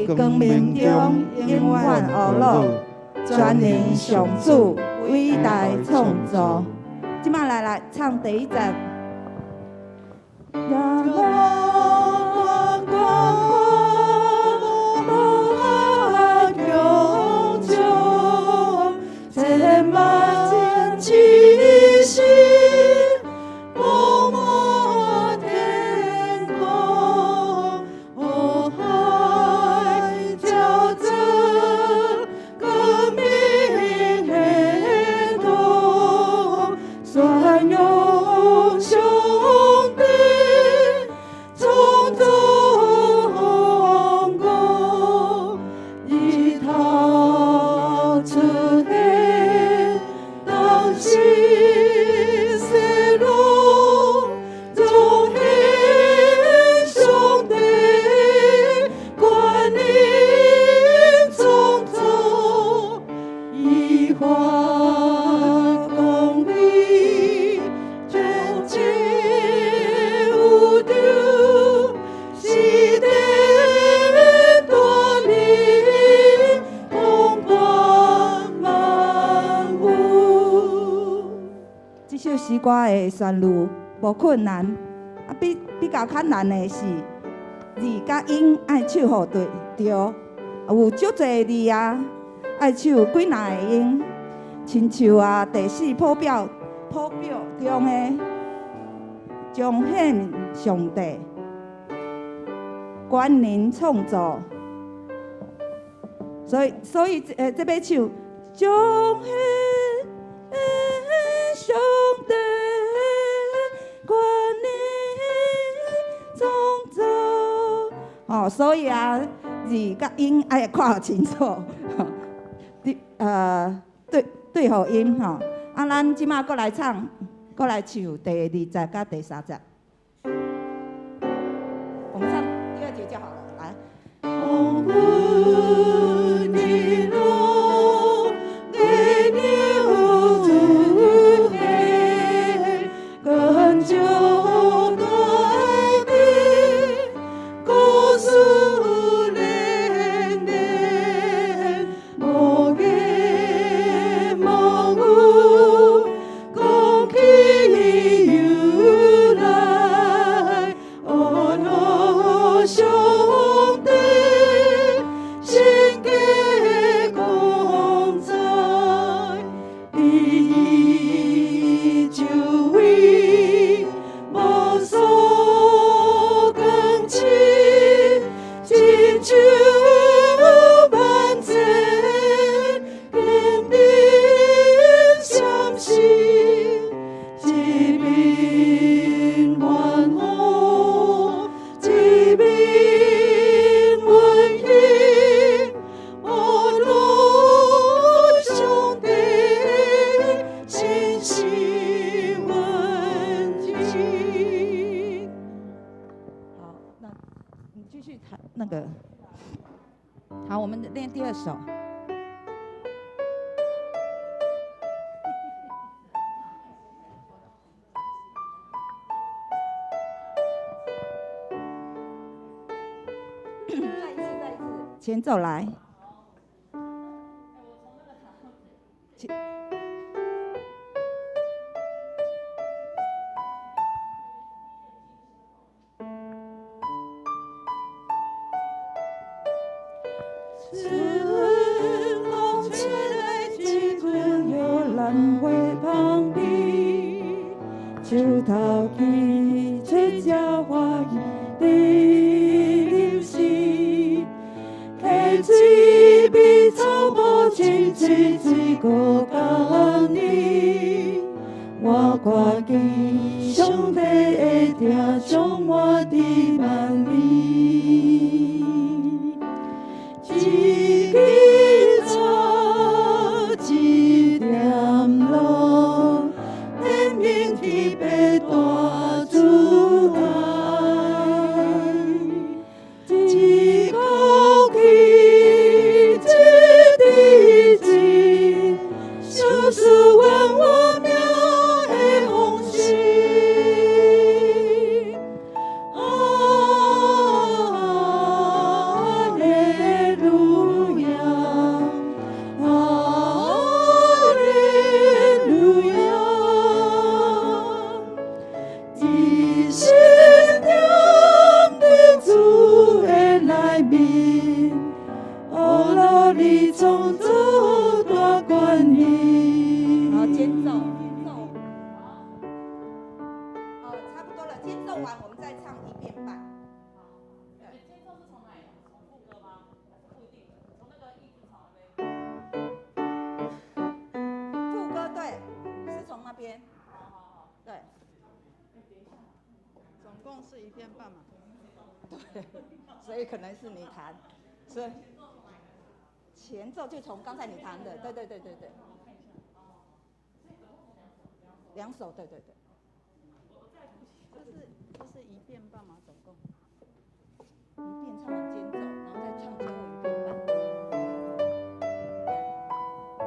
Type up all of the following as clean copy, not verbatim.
佇光明中永遠呵咾，全能上主偉大創造。這擺來來唱第一節。耶和華無窮盡，千萬千七星，布滿天空，海潮澤光明顯動，宣揚上帝創造豐富，日頭出現，東西西落，彰顯上帝權能創造，伊發公義，全宇宙，時代大能，統管萬物。這首詩歌的旋律無困難，啊比比較較難的是字佮音愛唱予對著，有足濟字啊，愛唱幾若個音，親像啊第四譜表譜表中的彰顯上帝權能創造，所以所以呃這欲唱彰顯上帝權能創造，哦，所以啊字佮音愛看清楚，對呃對對好音吼。啊，咱這擺閣來唱，閣來唱第二節佮第三節。我們唱第二節就好了，來。黃昏的路，月亮出現，光照大地，故事連連，無言無語，講起由來，呵咾上帝神奇光彩，伊就位無所更新，親像萬千堅定相信，一面歡呼，一面溫馨，呵咾上帝信實穩定。好，那你繼續彈那個。好，我們練第二首。再一次，再一次，前奏來。前春風吹來一陣玉蘭花香味，樹頭起吹才歡喜佇入時，溪水比草木青翠水閣甘甜。我看見上帝的疼充滿佇萬里。一枝草，一點露，顯明天父大慈愛。一口氣，一滴水，相思怨我命的風勢。啊，音，阿羅你創造大觀音。好，間奏，間奏。哦，差不多了，間奏完我們再唱一遍半。對，間奏是從哪裡？從副歌嗎？還是不一定？從那個一字槽那邊。副歌對，是從那邊。好好好。對。總共是一遍半嘛？對，所以可能是你彈，所以前奏就從剛才你彈的，對對對對對。兩首，對對對。這是一遍半嗎？總共？一遍唱完間奏，然後再唱最後一遍半。對，好，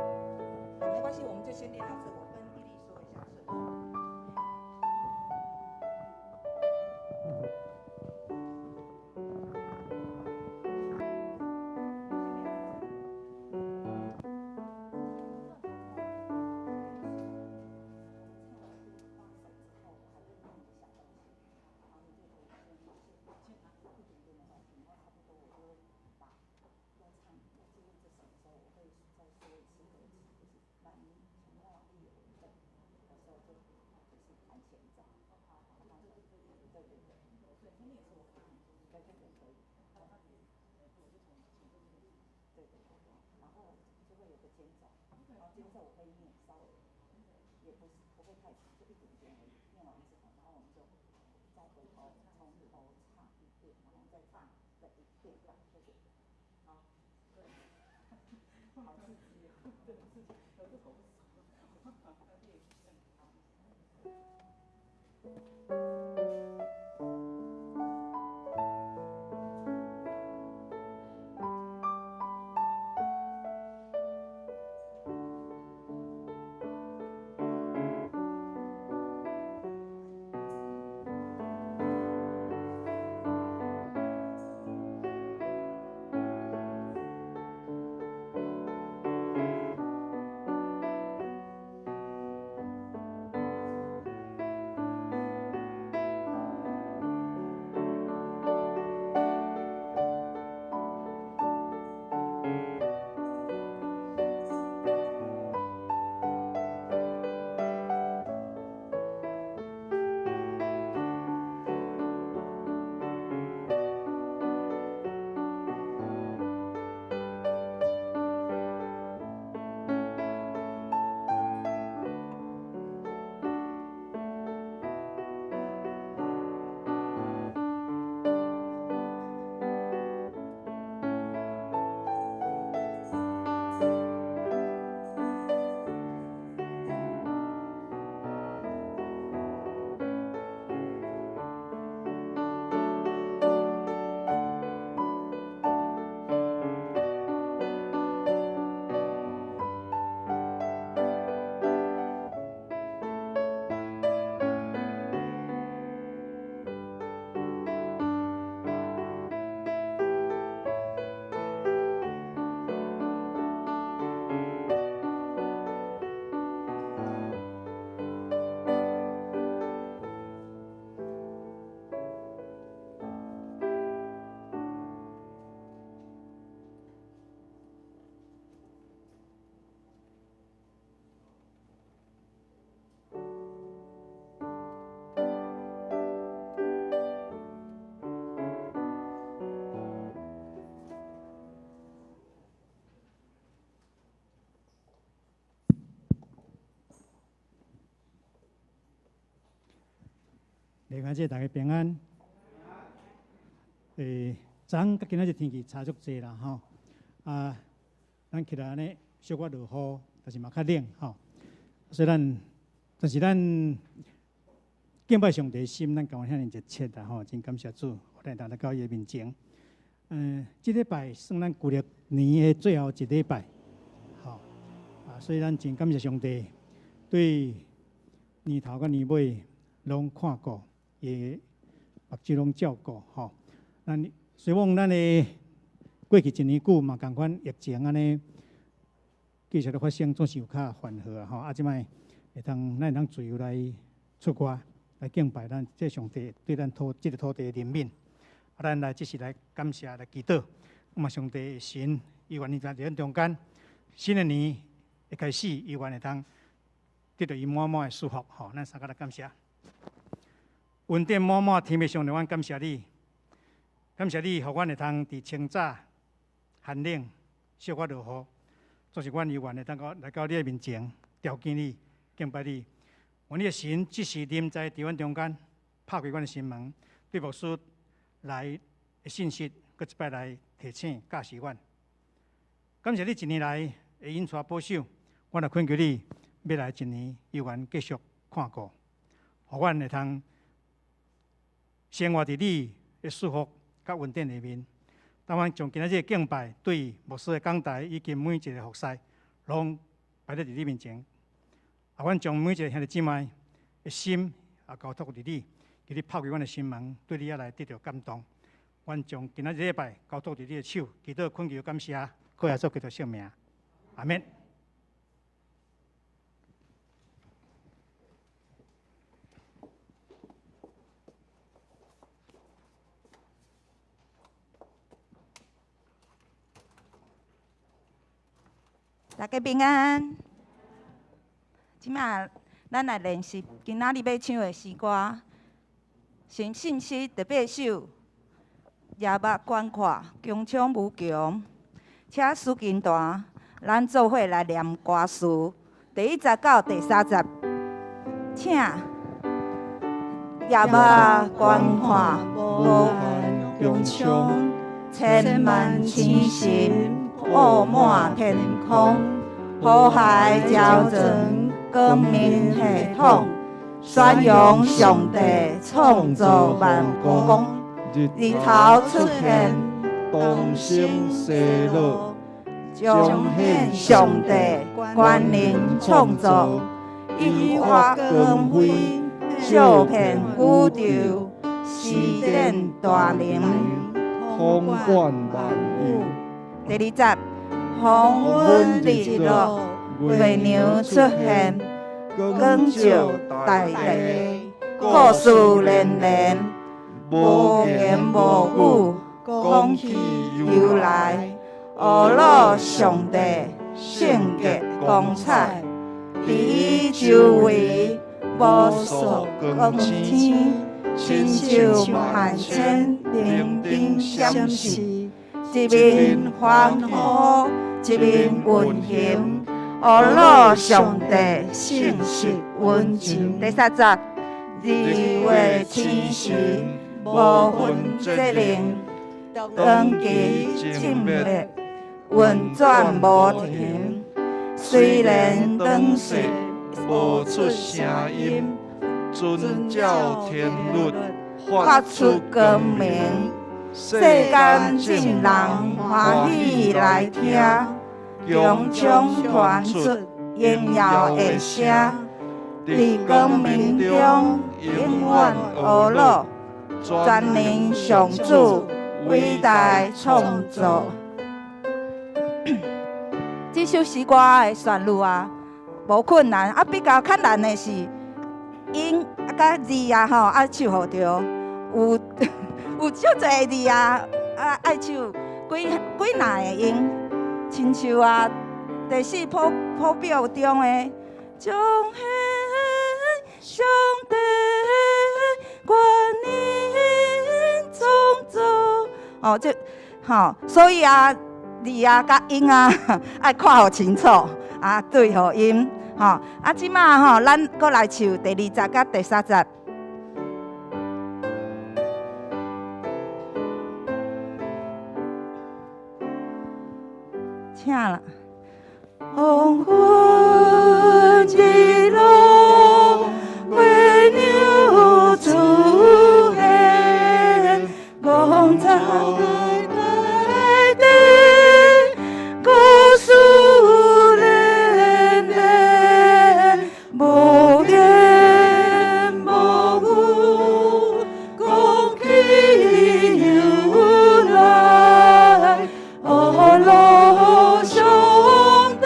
沒關係，我們就先練到這。我跟伊麗說一下順序。間奏我會念，稍微也不是不會太長，就一點點而已。念完之後，然後我們就再回頭從頭唱一遍，然後再唱再一遍半，就是。好，對，好刺激哦！對，刺激，我這口不熟，我來練一下。弟兄姊妹大家平安。昨昏佮今仔日天氣差足濟啦吼。啊，咱起來按呢小可落雨，但是嘛較冷吼。所以咱，但是咱敬拜上帝心，咱甘願遐爾熱切啦吼。真感謝主，予咱會當來到伊的面前。這禮拜算咱舊曆年的最後一禮拜，吼。啊，所以咱真感謝上帝，對年頭佮年尾攏看顧，伊目睭攏照顧吼。咱希望咱的過去一年久嘛，仝款疫情按呢繼續咧發生，總是有較緩和吼。啊，這擺會當咱會當自由來出外來敬拜咱這上帝對咱土這个土地的憐憫。啊，咱來這是來感謝來祈禱。嘛上帝的神，伊願意佇咱中間，新的年的開始，伊願會當得著伊滿滿的祝福，吼！咱三個來感謝。恩典滿滿天父上帝，阮感謝你，感謝你，予阮會通佇清早寒冷、小可落雨，總是阮猶原會當閣來到你的面前，朝見你、敬拜你。願你的神這時臨在佇阮中間，拍開阮的心門，對牧師來的信息，閣一擺來提醒、教示阮。感謝你一年來的引帶保守，阮來懇求你，欲來一年猶原繼續看顧，予阮會通生活佇你的祝福佮恩典裡面。當阮將今仔日的敬拜對牧師的講台以及每一个服侍，攏擺佇你面前。啊，阮將每一个兄弟姊妹的心也交託佇你，求你拍開阮的心門，對你遐來得著感動。阮將今仔日禮拜交託佇你的手，祈禱懇求感謝，靠耶穌基督聖名，阿們。大家平安。這馬咱來練習今仔日欲唱的詩歌，先信息第八首，耶目觀看，穹蒼無窮。請司琴團，咱做伙來念歌詞，第一節到第三節，請耶目觀看，無限穹蒼，千萬星辰布滿天空，河海交狀，光明系統，宣揚上帝創造萬光，日頭出現，東升西落，彰顯上帝權能創造，伊發光輝，照遍宇宙，施展大能，統管萬有。第二節，黃昏日落，月娘出現，光照大地，故事連連，無言無語，講起由來，呵咾上帝聖潔光彩，佇伊周圍無數光星，親像萬千靈燈閃爍，一面歡呼，一面運行，呵咾上帝信實溫情。第三節，日月星辰無分節令，長期靜默，運轉無停。雖然斷續，無出聲音，遵照天律，發出光明。世間眾人歡喜來聽，穹蒼傳出榮耀的聲，佇光明中永遠呵咾，全能上主偉大創造。這首詩歌的旋律啊，無困難，啊比較較難的是音啊佮字啊吼，愛唱予著，有有足濟字啊，啊愛唱幾幾若個音，親像啊第四譜譜表中的彰顯上帝權能創造，哦，這吼，所以啊字啊佮音啊愛看予清楚，啊對予音，吼，啊這馬吼，咱閣來唱第二節佮第三節。請啦。黃昏日落，月娘出現，光彩大地，故事連連，無言無語，講起由來，呵咾上帝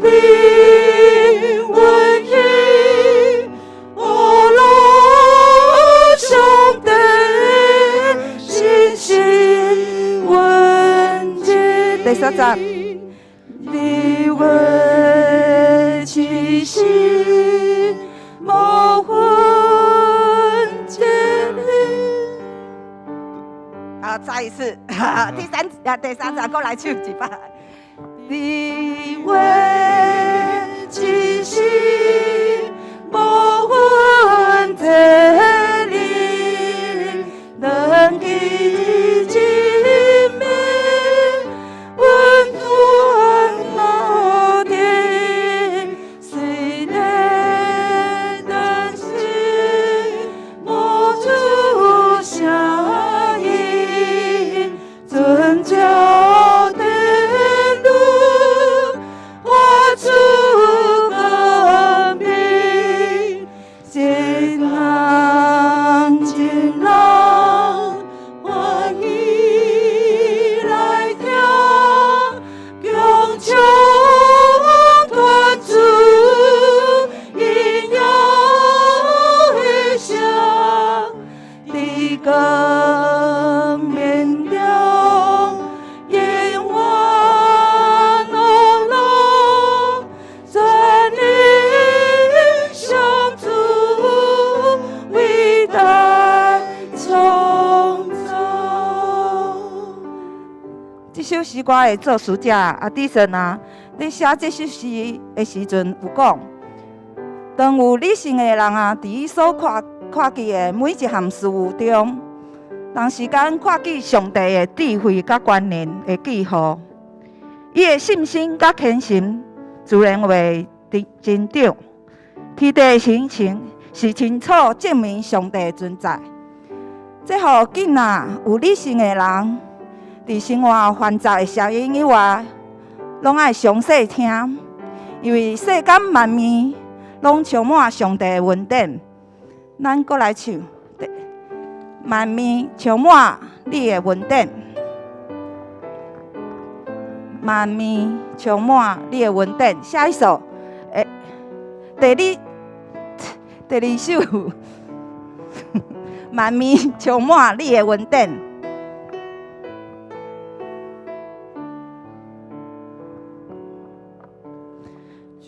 面温馨，阿罗上帝信心稳健。第三节，你话一时无分这里。好，再一次，第三啊，第三节，閣來唱一擺。你話一時無分這裡，當記一面溫暖落地，雖然當時無出聲音，遵照天律發出光明，一人一人歡喜來聽，共唱大主榮耀的聲，佇光明中永遠樂樂，全能上主偉大創造。這首詩歌的作詞者阿迪森啊，佇寫這首詩的時陣有講，當有理性的人啊，佇伊所看見的每一項事物中，同時間看見上帝的智慧佮權能的記號，伊的信心佮虔誠自然會增長。天地的形成是清楚證明上帝的存在。這予囡仔有理性的人，佇生活繁雜的聲音以外，攏愛詳細聽，因為世間萬物攏充滿上帝的恩典。咱閣來唱，萬物充滿你的恩典，萬物充滿你的恩典。下一首，第二首，萬物充滿你的恩典。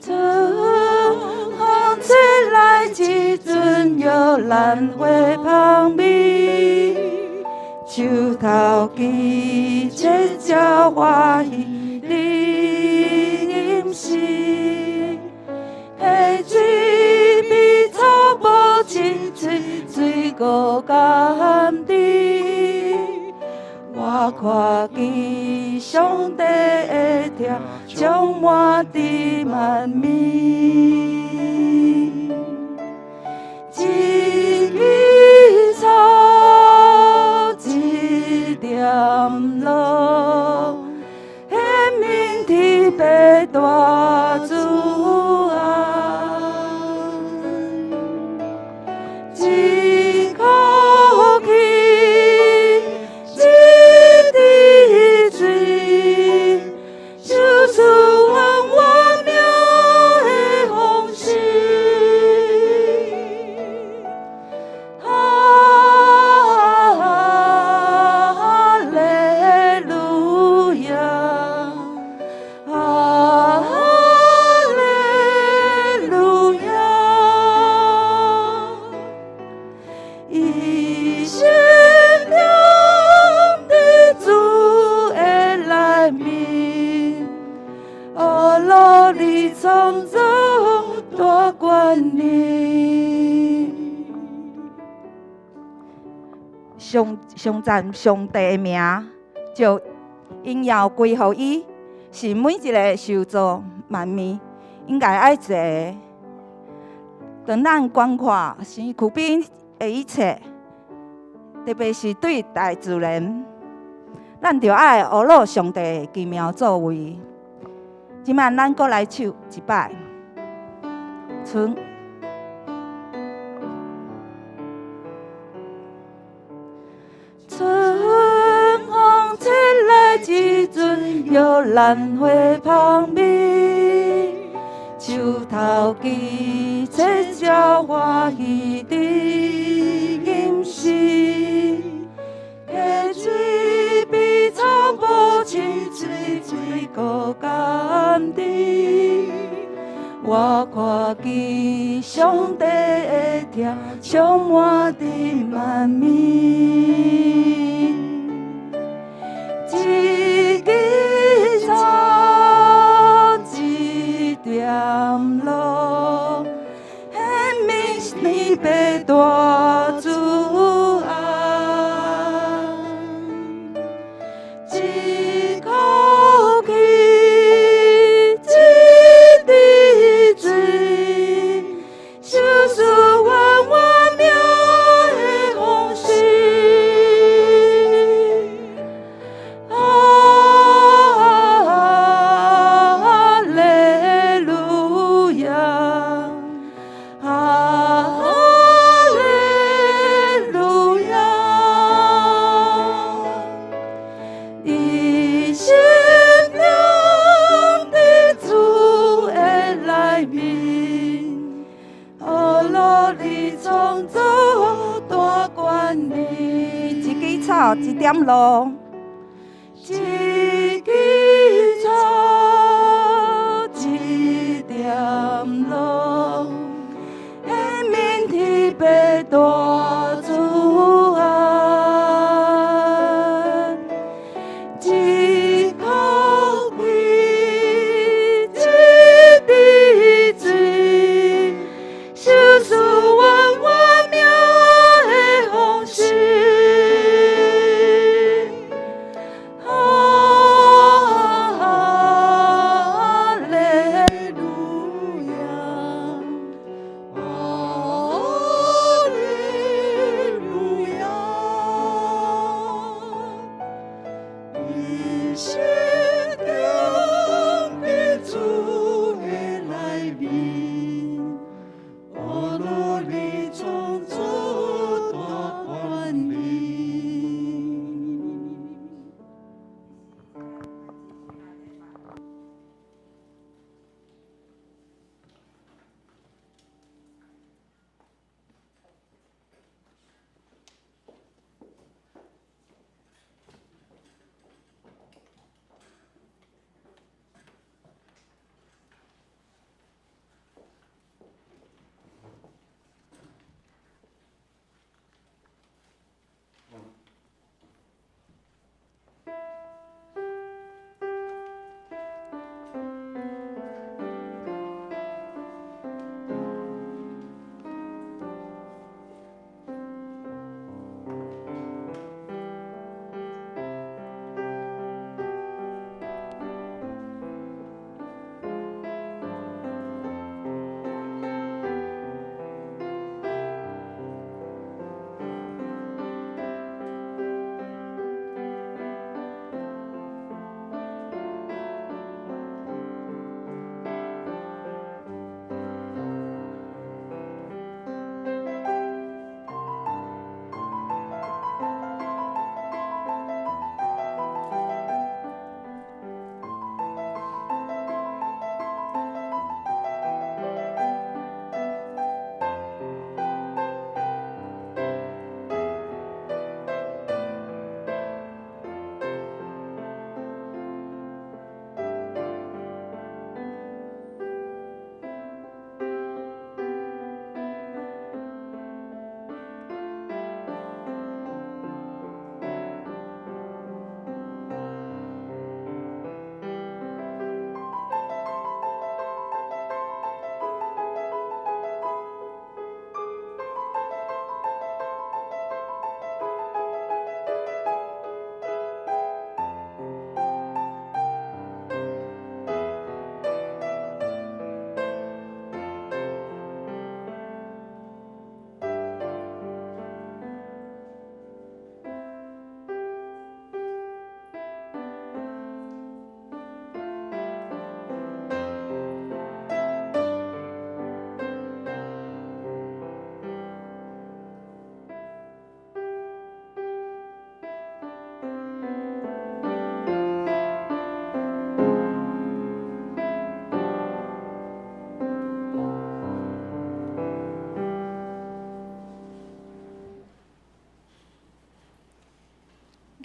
春風吹來一陣玉蘭花香味，樹頭枝切才歡喜你吟詩，溪水比草无清水，水果甘甜。我看見上帝的疼充滿佇萬物，一枝草，一點露，顯明天父大慈愛。一口氣，一滴水，秀出阮活命的方式。哈利路亞，哈利路亞。伊心藏佇主的內面，阿羅你創造大權能。上上讚上帝的名，將榮耀歸予伊，是每一个受造萬物應該愛做的。當咱觀看身軀邊的一切，特別是對大自然，咱著愛學樂上帝的奇妙作為。這擺咱閣來唱一擺，春。春風吹來一陣玉蘭花香味，樹頭枝切才歡喜佇吟詩，溪水比草埔清水水閣甘甜。我看見上帝的疼，充滿佇萬民。一枝草，一點露，顯明你的大慈愛。一口氣，一滴水，秀出萬萬命的豐盛。哈利路亞，哈利路亞，伊心藏佇主的內面，呵樂你創造大權利。一枝草，一點露。一枝草，一點露，顯明天父大慈愛。一口氣，一滴水，秀出萬萬命的豐盛。哈利路亞，哈利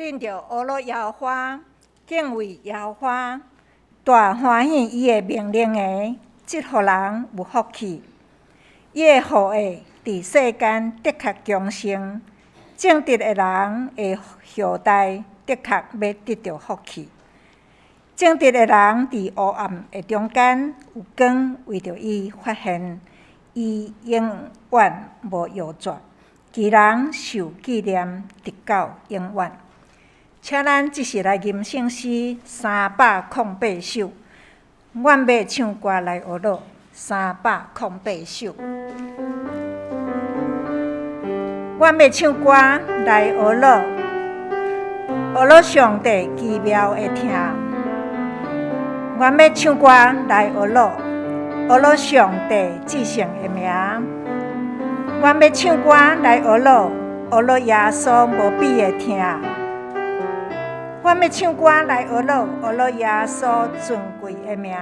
恁著學樂耶和華，敬畏耶和華，大歡喜伊的命令的，這予人有福氣。伊的後裔佇世間的確強盛，正直的人的後代的確欲得著福氣。正直的人佇黑暗的中間有光為著伊發現，伊永遠無夭折，其人受紀念直到永遠。請咱這時來吟聖詩308首，阮欲唱歌來學樂308首。阮欲唱歌來學樂，學樂上帝奇妙的疼。阮欲唱歌來學樂，學樂上帝至聖的名。阮欲唱歌來學樂，學樂耶穌無比的疼。阮欲唱歌來學樂，學樂耶穌尊貴的名。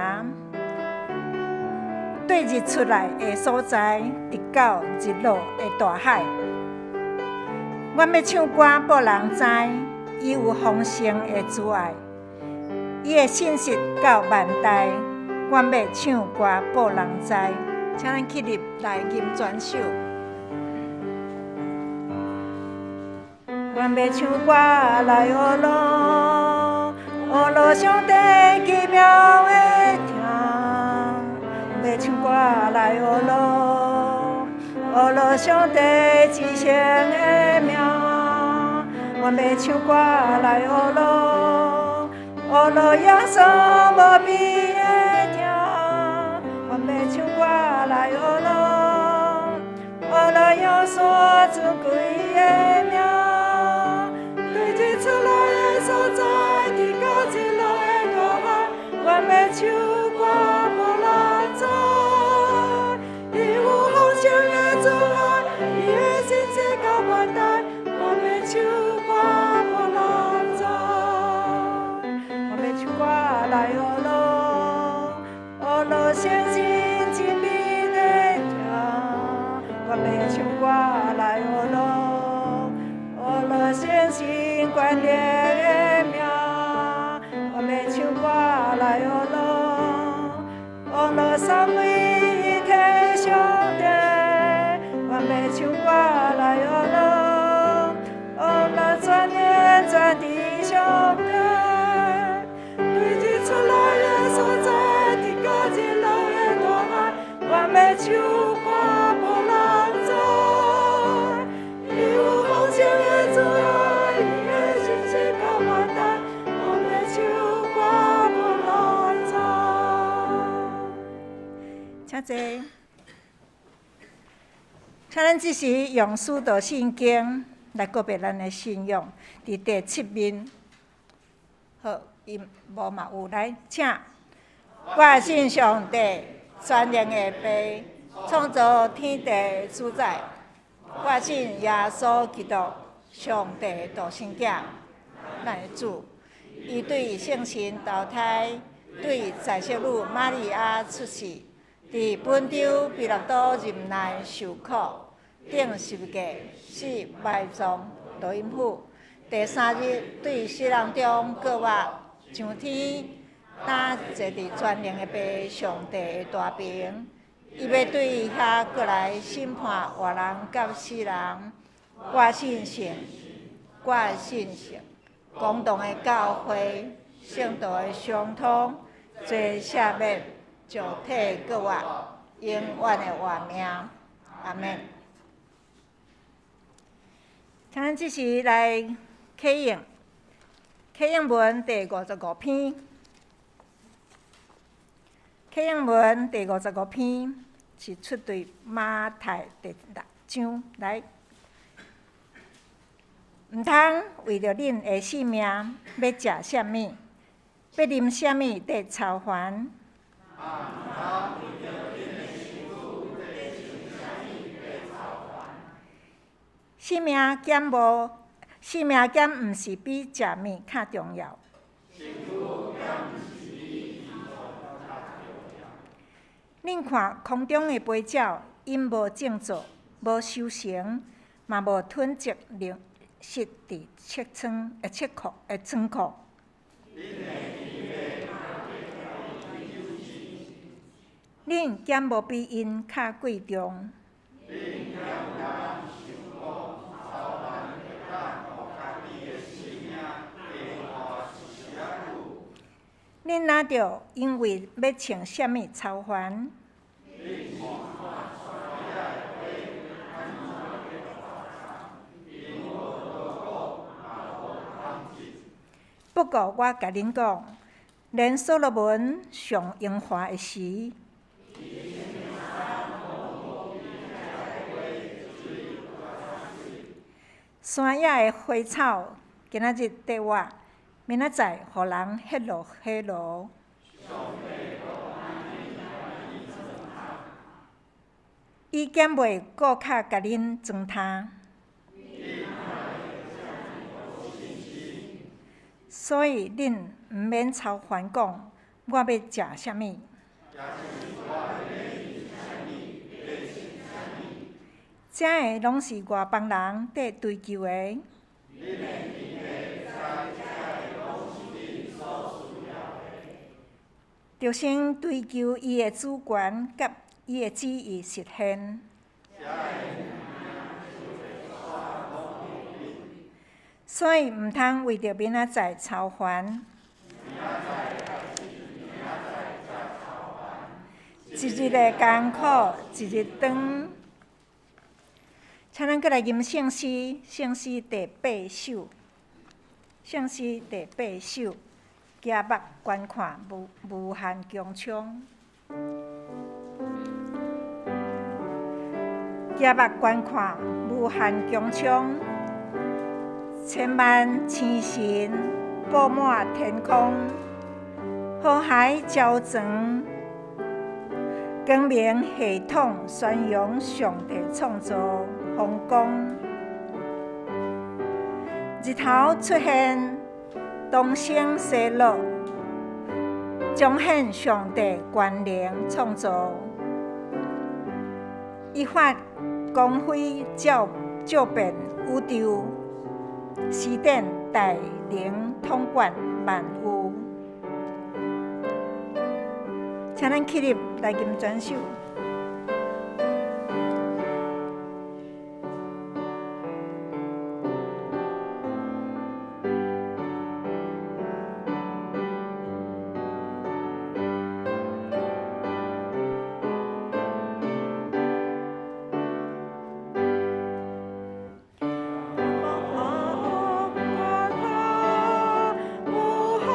對日出來的所在，直到日落的大海。阮欲唱歌，予人知，伊有豐盛的慈愛，伊的信實到萬代。阮欲唱歌，予人知。請咱起立來吟全首。阮欲唱歌來學樂，學樂上帝奇妙的疼。阮欲唱歌來學樂，學樂上帝至聖的名。阮欲唱歌來學樂，學樂耶穌無比的疼。阮欲唱歌來學樂，學樂耶穌尊貴的名。對日出來的所在，直到日落的大海，阮欲唱歌予人知，伊有豐盛的慈愛，伊的信實到萬代，阮欲唱歌予人知，阮欲唱歌來學樂，學樂聖神真美的疼，阮欲唱歌來學樂，學樂聖神權力的名，阮欲唱歌來學樂，學樂三位一體上帝，阮欲唱歌來學樂，學樂全能全知上帝。對日出來的所在，直到日落的大海，阮欲唱歌予人知，伊有豐盛的慈愛，伊的信實到萬代，阮欲唱歌予人知。請坐。請咱這時用使徒信經來告白咱的信仰，佇第七面。好，伊無嘛有來，請。我信上帝，全能的父，創造天地的主宰。我信耶穌基督，上帝的獨生囝，咱的主。伊對聖神投胎，對宰相女瑪利亞出世，佇本丟彼拉多任內受苦，釘十字架，死埋葬，落陰府。第三日對死人中復活，上天，今坐佇全能的父上帝的大爿。伊欲對遐閣來審判活人佮死人。我信聖，我信聖，公同的教會，聖徒的相通，罪赦免，肉體復活，永遠的活命。阿們。請咱這時來啟應，啟應文第五十五篇，啟應文第五十五篇是出對馬太第六章來。毋通為著恁的性命欲食啥物，欲啉啥物綴操煩。性命敢無？性命敢毋是比食物較重要？恁看空中的飛鳥，𪜶無種作，無收成，嘛無囤積糧室佇切倉的切庫的倉庫。恁敢無比𪜶較貴重？恁若著因為欲穿啥物操煩？不過我共恁講，連所羅門上榮華的時，山野的花草今仔日綴活，明仔載予人歇落火爐。伊敢袂閣較共恁裝呾？所以恁毋免操煩講，我欲食啥物。這个攏是外邦人佇追求的。著先追求伊的主權佮伊的旨意實現。所以毋通為著明仔載操煩。一日的艱苦，一日長。請咱閣來吟聖詩，聖詩第八首，聖詩第八首，舉目觀看無無限穹蒼，舉目觀看無限穹蒼，千萬星辰布滿天空，河海礁床，光明系統宣揚上帝創造風光。日頭出現，東升西落，彰顯上帝權能創造。伊發光輝照照遍宇宙，施展大能統管萬有。請咱起立來吟全首。無限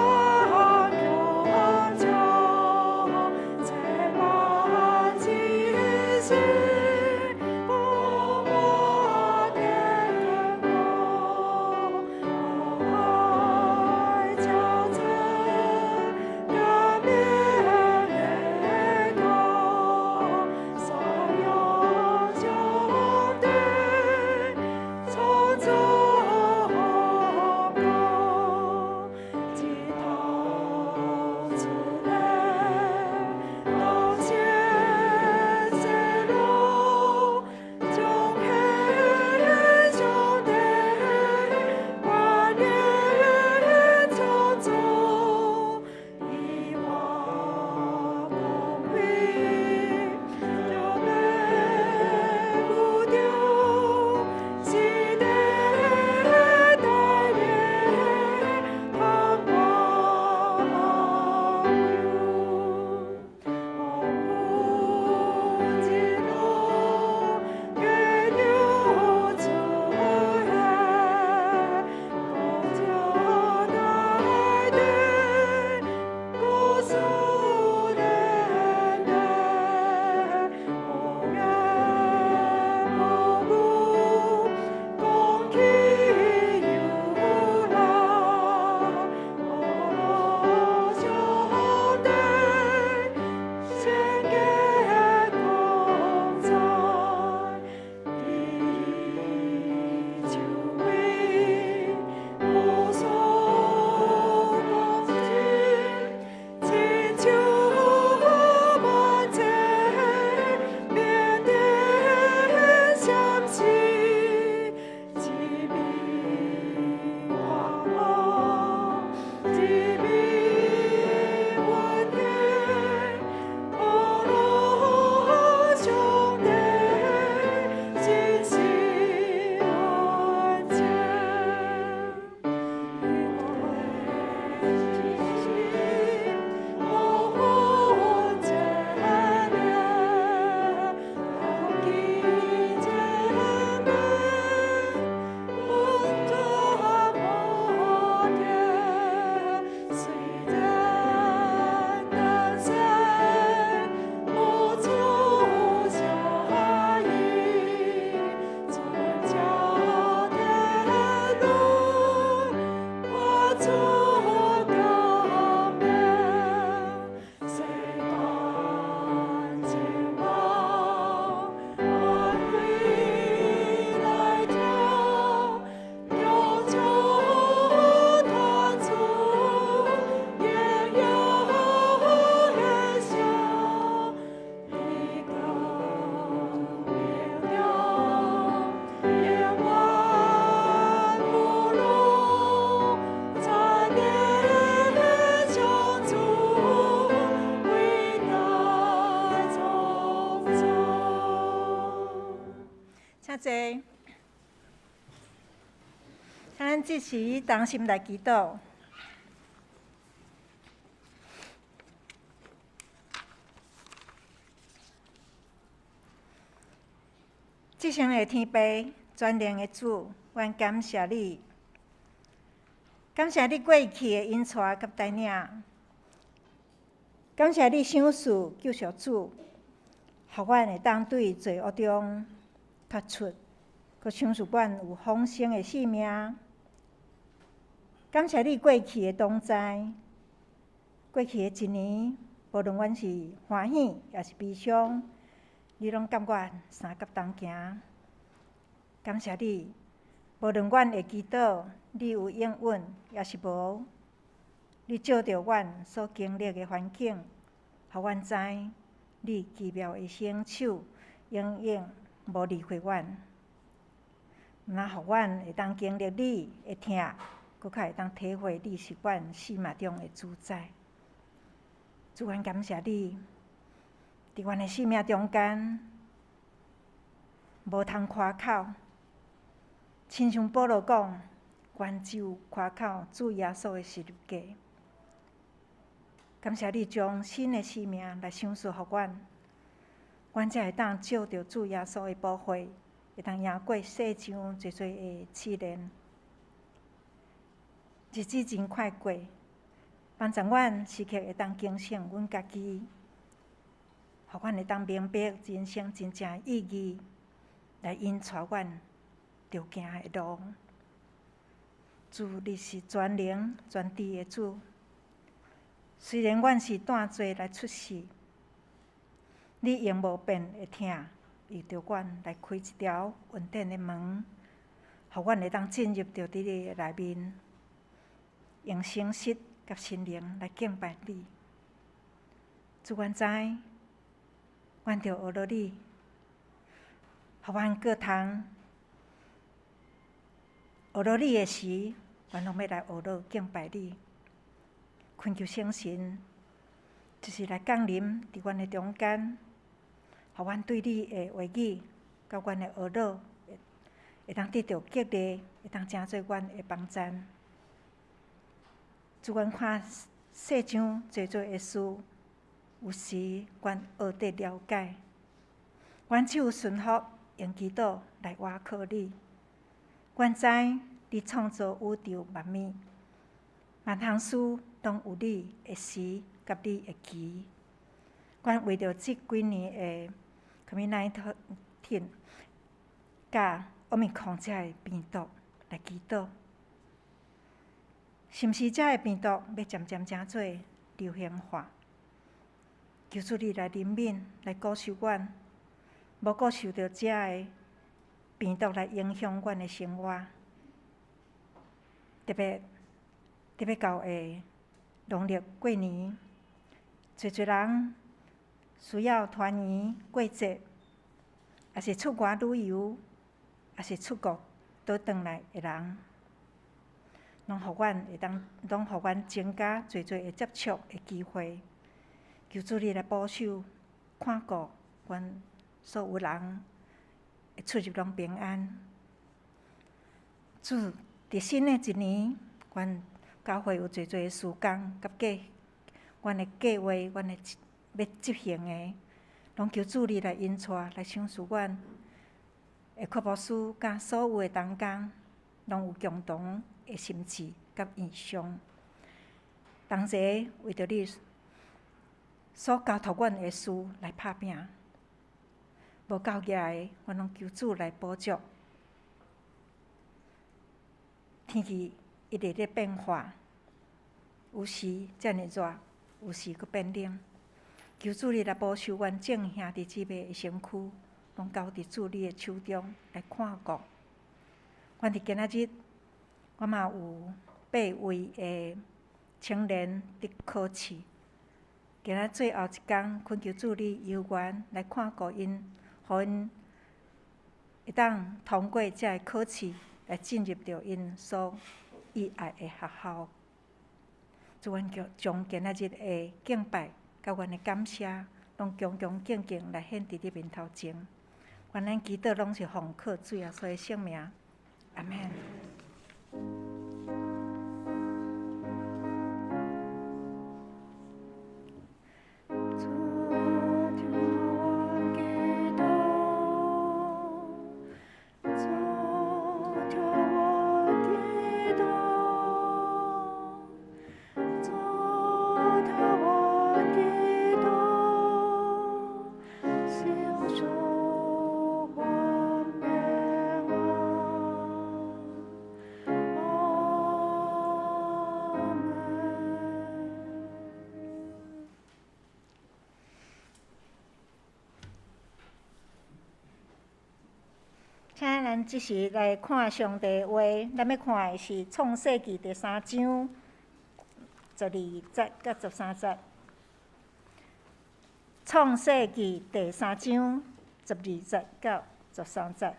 請坐。請咱這時同心來祈禱。至聖的天父，全能的主，阮感謝你，感謝你過去的引帶佮帶領，感謝你賞賜救贖主，予阮會當對罪惡中脫出，閣賞賜阮有豐盛的生命。感謝你過去的同在，過去的一年，無論阮是歡喜抑是悲傷，你攏佮阮相佮同行。感謝你，無論阮會祈禱，你有應允，抑是無，你照著阮所經歷的環境，予阮知你奇妙的聖手永遠無離開阮。毋但予阮會當經歷你的疼，閣較會當體會你是阮生命中的主宰。主，阮感謝你，佇阮的生命中間，無通誇口，親像保羅講，阮只有誇口主耶穌的十字架。感謝你將新的生命來賞賜予阮，阮才會當藉著主耶穌的寶血，會當贏過世上濟濟的試煉。日子真快過，幫助阮時刻會當警醒阮家己，予阮會當明白人生真正的意義，來引帶阮著行的路。主，你是全能全知的主，雖然阮是帶罪來出世，你用無變的疼，為著阮來開一條恩典的門，予阮會當進入著佇你的內面，用誠實佮心靈來敬拜你。主，阮知，阮著學落你，予阮閣通學落你的時，阮攏欲來學落敬拜你，懇求聖神，就是來降臨佇阮的中間，予阮對你的話語，佮阮的學落，會當得著激勵，會當成做阮的幫贊。主，阮看世上濟濟的事，有時阮學得了解，阮只有順服，用祈禱來倚靠你。阮知你創造宇宙萬物，萬項事攏有你的時佮你的期。阮為著這幾年的 COVID-19 佮奧密克戎這个病毒來祈禱，是毋是這个病毒欲漸漸成做流行化？求主你來憐憫，來保守阮，無閣受著這个病毒來影響阮的生活。特別特別到下農曆過年，濟濟人需要團圓過節，抑是出外旅遊，抑是出國倒轉來的人，攏予阮會當，攏予阮增加濟濟的接觸的機會。求主你來保守、看顧阮所有人，會出入攏平安。主，佇新的一年，阮教會有濟濟的事工佮計，阮的計劃，阮的欲執行的，攏求主你來引帶，來賞賜阮。會確牧師佮所有的同工，攏有共同的心志佮異象，同齊為著你所交託阮的事來拍拚。無夠額的，阮攏求主來補足。天氣一直咧變化，有時遮爾熱，有時閣變冷。求主你來保守阮眾兄弟姊妹的身軀，攏交佇主你的手中來看顧。阮佇今仔日，我嘛有八位的青年佇考試。今仔最後一工，懇求主你有緣來看顧𪜶，予𪜶會當通過這个考試，來進入著𪜶所意愛的學校。主，阮將將今仔日的敬拜，佮阮的感謝，攏恭恭敬敬來獻佇你面頭前。願咱祈禱攏是奉靠主耶穌的聖名，阿們。請咱這時來看上帝話，咱欲看的是創世記第三章十二節佮十三節。創世記第三章十二節到十三節，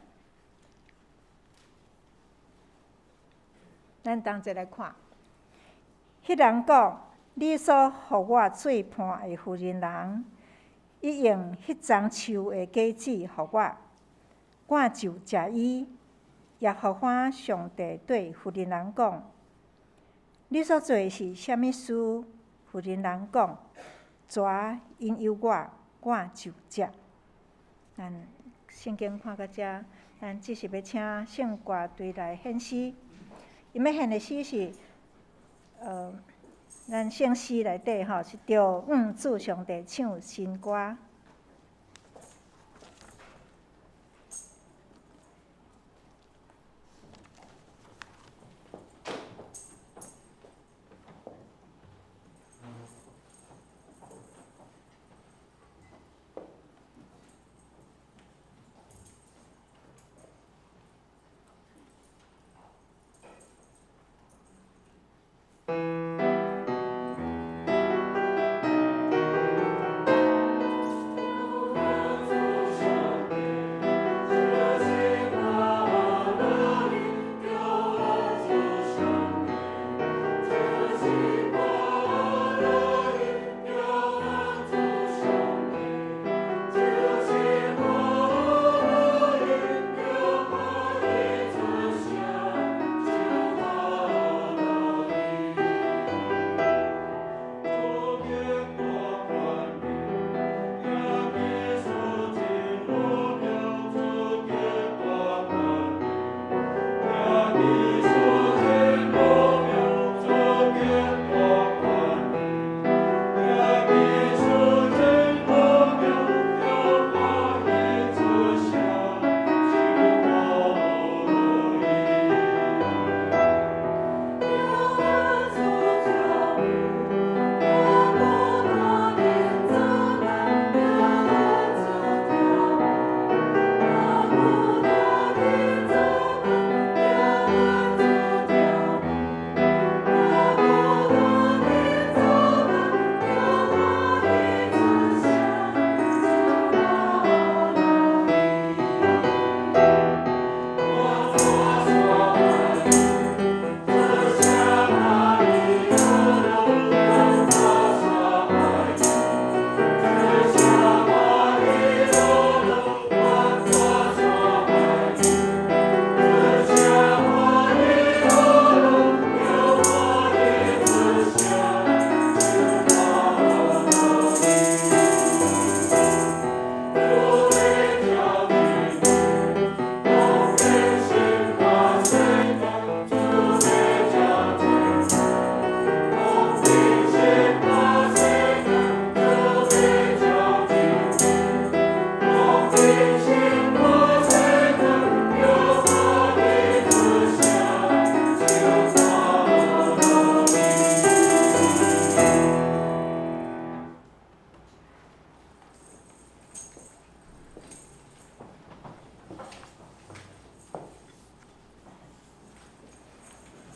咱同齊來看。彼人講：你所予我做伴的婦人人，伊用彼欉樹的果子予我。我就食伊。耶和華上帝對婦人人講：你所做的是啥物事？婦人人講：蛇引誘我，我就食。咱聖經看到遮，咱這時欲請聖歌隊來獻詩。𪜶欲獻的詩是，咱聖詩內底吼是著向主上帝唱新歌。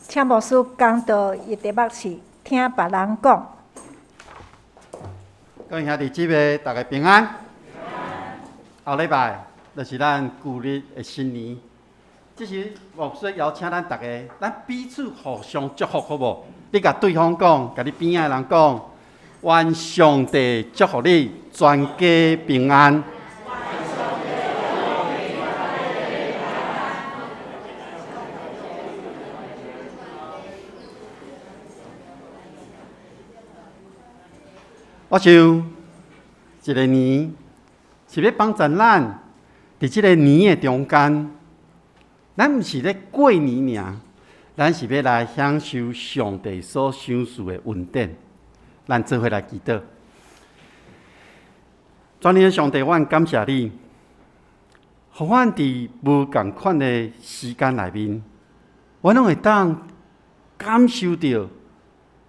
請牧師講道，伊題目是聽別人講。各位兄弟姊妹，大家平安。後禮拜就是咱舊曆的新年，這時牧師邀請咱逐家，咱彼此互相祝福，好無？你共對方講，共你邊仔的人講，願上帝祝福你，全家平安。我想一个年是欲幫助咱，佇這个年的中間，咱毋是咧過年爾，咱是欲來享受上帝所賞賜的恩典。咱做伙來祈禱。全能的上帝，阮感謝你，予阮佇無仝款的時間內面，阮攏會當感受著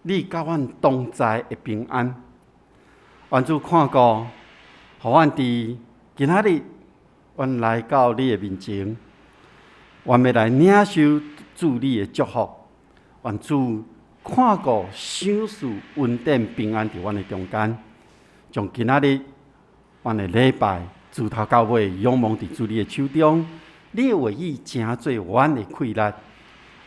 你佮阮同在的平安。願主看顧，予阮佇今仔日，阮來到你的面前，阮欲來領受主你的祝福。願主看顧，賞賜恩典平安佇阮的中間，將今仔日阮的禮拜自頭到尾仰望佇主你的手中，你的話語成做阮的氣力，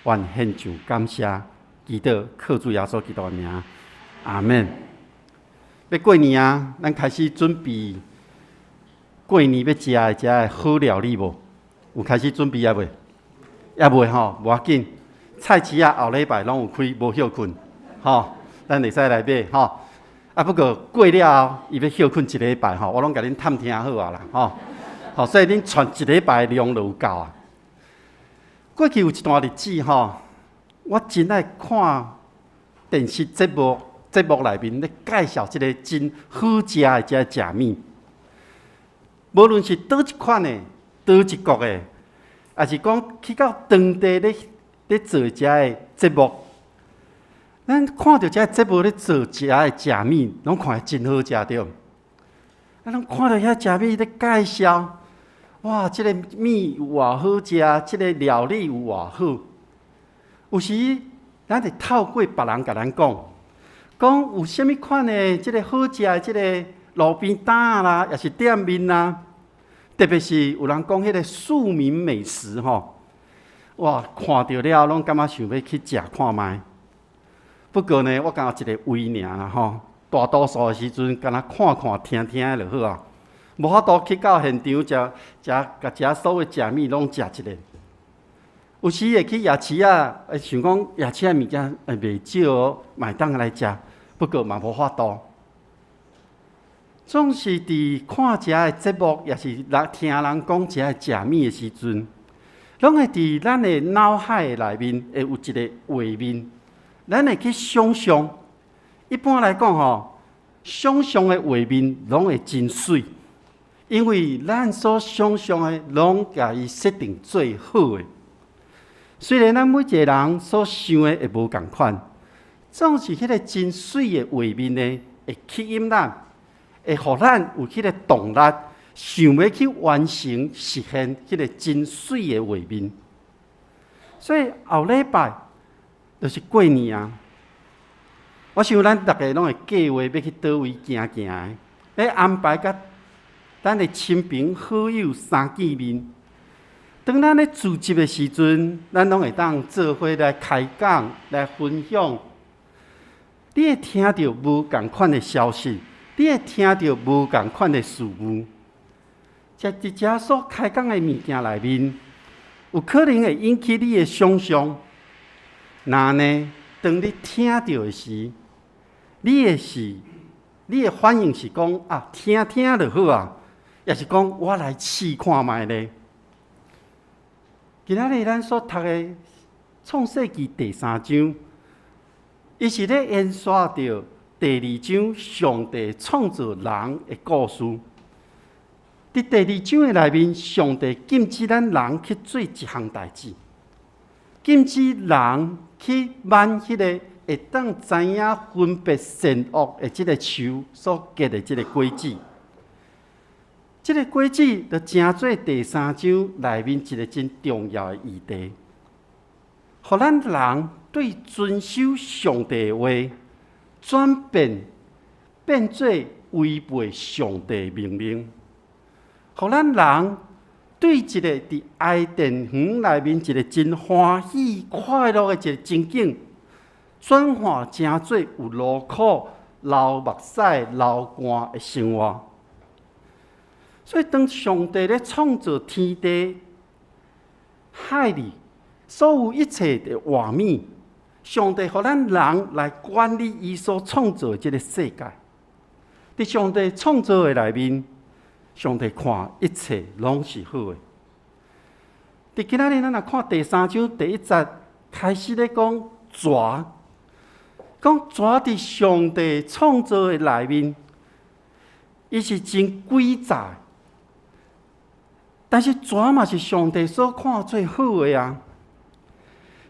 阮獻上感謝，祈禱靠主耶穌基督的名，阿們。欲過年啊，咱開始準備過年欲食的遮的好料理無？有開始準備猶未？猶未吼，無要緊。菜市仔後禮拜攏有開，無歇睏，吼，咱會使來買吼。啊，不過過了後，伊欲歇睏一禮拜吼，我攏共恁探聽好啊啦，吼。好，所以恁揣一禮拜的量就有夠啊。過去有一段日子吼，我真愛看電視節目。節目內面咧介紹這个真好食的這个食物，無論是佗一款的、佗一國的，抑是講去到當地咧做遮的節目，咱看著這个節目咧做遮的食物，攏看來真好食對。啊，攏看著遐食物咧介紹，哇，這个物有偌好食，這个料理有偌好。有時咱會透過別人共咱講。講有啥物款的這个好食的這个路邊攤啦，抑是店面啦，特別是有人講彼个庶民美食吼，哇，看著了攏感覺想欲去食看覓。不過呢，我感覺一個胃爾啦吼，大多數的時陣，干焦看看聽聽就好啊，無法度去到現場食食，共遮所有食物攏食一下。有時會去夜市仔，會想講夜市仔物件會袂少哦，嘛會當來食，不過嘛無法度。總是佇看遮的節目，抑是來聽人講遮的食物的時陣，攏會佇咱的腦海內面會有一个畫面，咱會去想象。一般來講吼，想象的畫面攏會真媠，因為咱所想象的攏共伊設定最好的。雖然咱每一个人所想的會無仝款，總是彼个真媠的畫面呢，會吸引咱，會予咱有彼个動力，想欲去完成實現彼个真媠的畫面。所以後禮拜就是過年啊！我想咱逐家攏會計劃欲去佗位行行的，欲安排佮咱的親朋好友相見面。當咱咧聚集的時陣，咱攏會當做伙來開講、來分享。你會聽著無仝款的消息，你會聽著無仝款的事物。在佇遮所開講的物件內面，有可能會引起你的想象。那呢，當你聽著的時，你的反應是講啊，聽聽就好啊，抑是講我來試看覓咧？今仔日咱所讀的創世記第三章，伊是咧延續著第二章上帝創造人的故事。佇第二章的內面，上帝禁止咱人去做一項代誌，禁止人去挽彼个會當知影分別善惡的這个樹所結的這个果子。這个果子就成做第三章內面一个真重要的議題，予咱人對遵守上帝的話轉變，變做違背上帝命令，予咱人對一个佇伊甸園內面一个真歡喜快樂的一个情景，轉化成做有勞苦、流目屎、流汗的生活。所以，當上帝咧創造天地、海裡所有一切的活物，上帝予咱人來管理伊所創造的這个世界。佇上帝創造的內面，上帝看一切攏是好的。佇今仔日咱若看第三章第一節開始咧講蛇，講蛇佇上帝創造的內面，伊是真詭詐。但是蛇嘛是上帝所看做好的啊。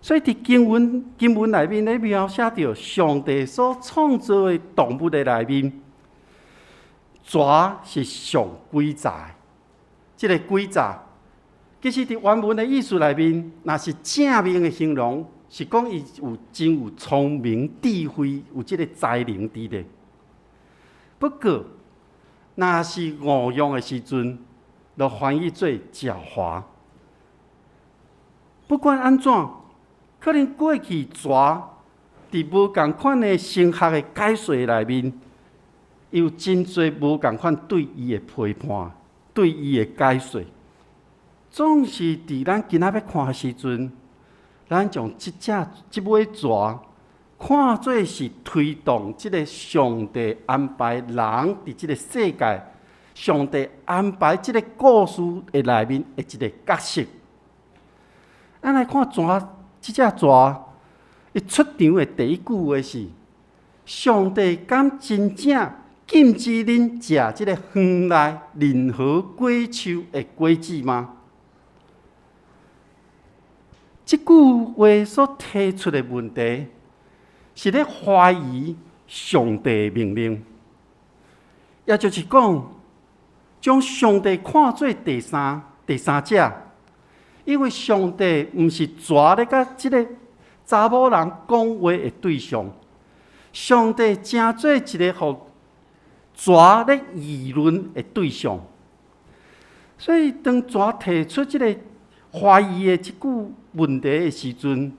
所以佇經文內面咧描寫著上帝所創造的動物的內面，蛇是上詭詐的。這個詭詐，其實佇原文的意思內面，若是正面的形容，是講伊有真有聰明智慧，有這个才能佇咧。不過，若是誤用的時陣，就翻譯做狡猾。不管按怎，可能過去蛇佇無仝款的神學的解說內面，有真濟無仝款對伊的批判，對伊的解說。總是佇咱今仔欲看的時陣，咱將這隻這尾蛇看做是推動這个上帝安排人佇這个世界，上帝安排這个故事的內面的一个角色。咱來看蛇，這隻蛇，伊出場的第一句話是：上帝敢真正禁止恁食這个園內任何果樹的果子嗎？這句話所提出的問題，是咧懷疑上帝的命令，也就是講，將上帝看做第三者，因為上帝毋是蛇咧佮這个查某人講話的對象，上帝成做一个予蛇咧議論的對象，所以當蛇提出這个懷疑的這句問題的時陣，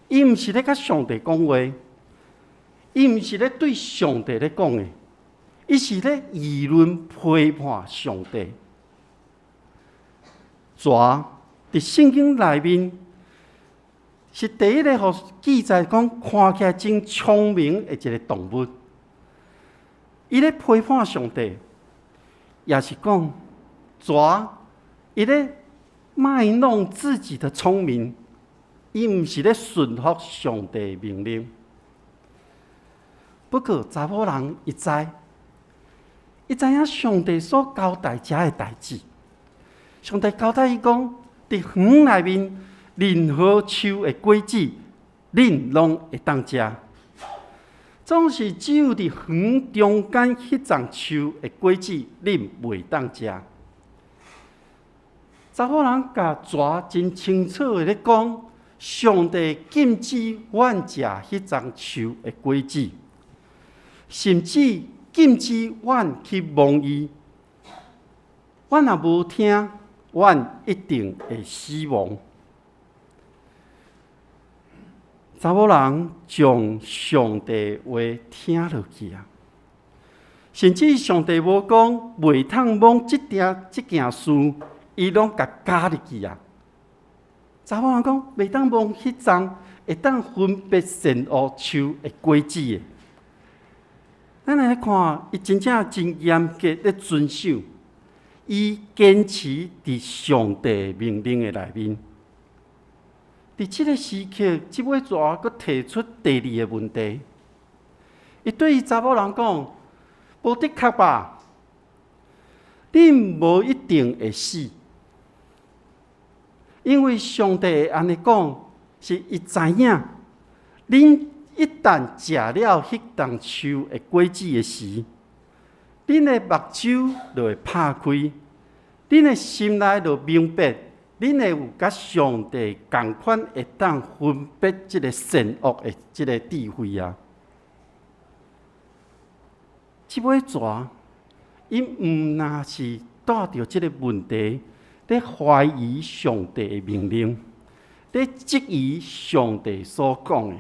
伊毋是咧佮上帝講話，伊毋是咧對上帝咧講的，伊是咧議論批判上帝。蛇佇聖經內面是第一个予記載講看起來真聰明的一个動物。伊咧批判上帝，也是講蛇伊咧賣弄自己的聰明，伊毋是咧順服上帝命令。不過查某人伊知，伊知影上帝所交代遮的代誌。上帝交代伊講，佇園內面任何樹的果子，恁攏會當食。總是只有佇園中間彼叢樹的果子，恁袂當食。查某人共蛇真清楚的咧講，上帝禁止阮食彼叢樹的果子，甚至禁止阮去摸伊。阮若無聽，阮一定會死亡。查某人將上帝話聽落去啊，甚至上帝無講袂通摸這件這件事，伊攏共加入去啊。查某人講袂當摸彼叢會當分別善惡樹的果子的。咱來看，伊真正真嚴格咧遵守，伊堅持佇上帝命令的內面。佇這个時刻，這尾蛇閣提出第二个問題。伊對伊查某人講：無的確吧？恁無一定會死，因為上帝會按呢講，是伊知影，恁一旦食了彼叢樹的果子的時，恁的目睭就會拍開，恁的心內就明白。恁會有佮上帝仝款，會當分別這个善惡的這个智慧啊！這尾蛇，伊毋若是帶著這个問題，咧懷疑上帝的命令，咧質疑上帝所講的。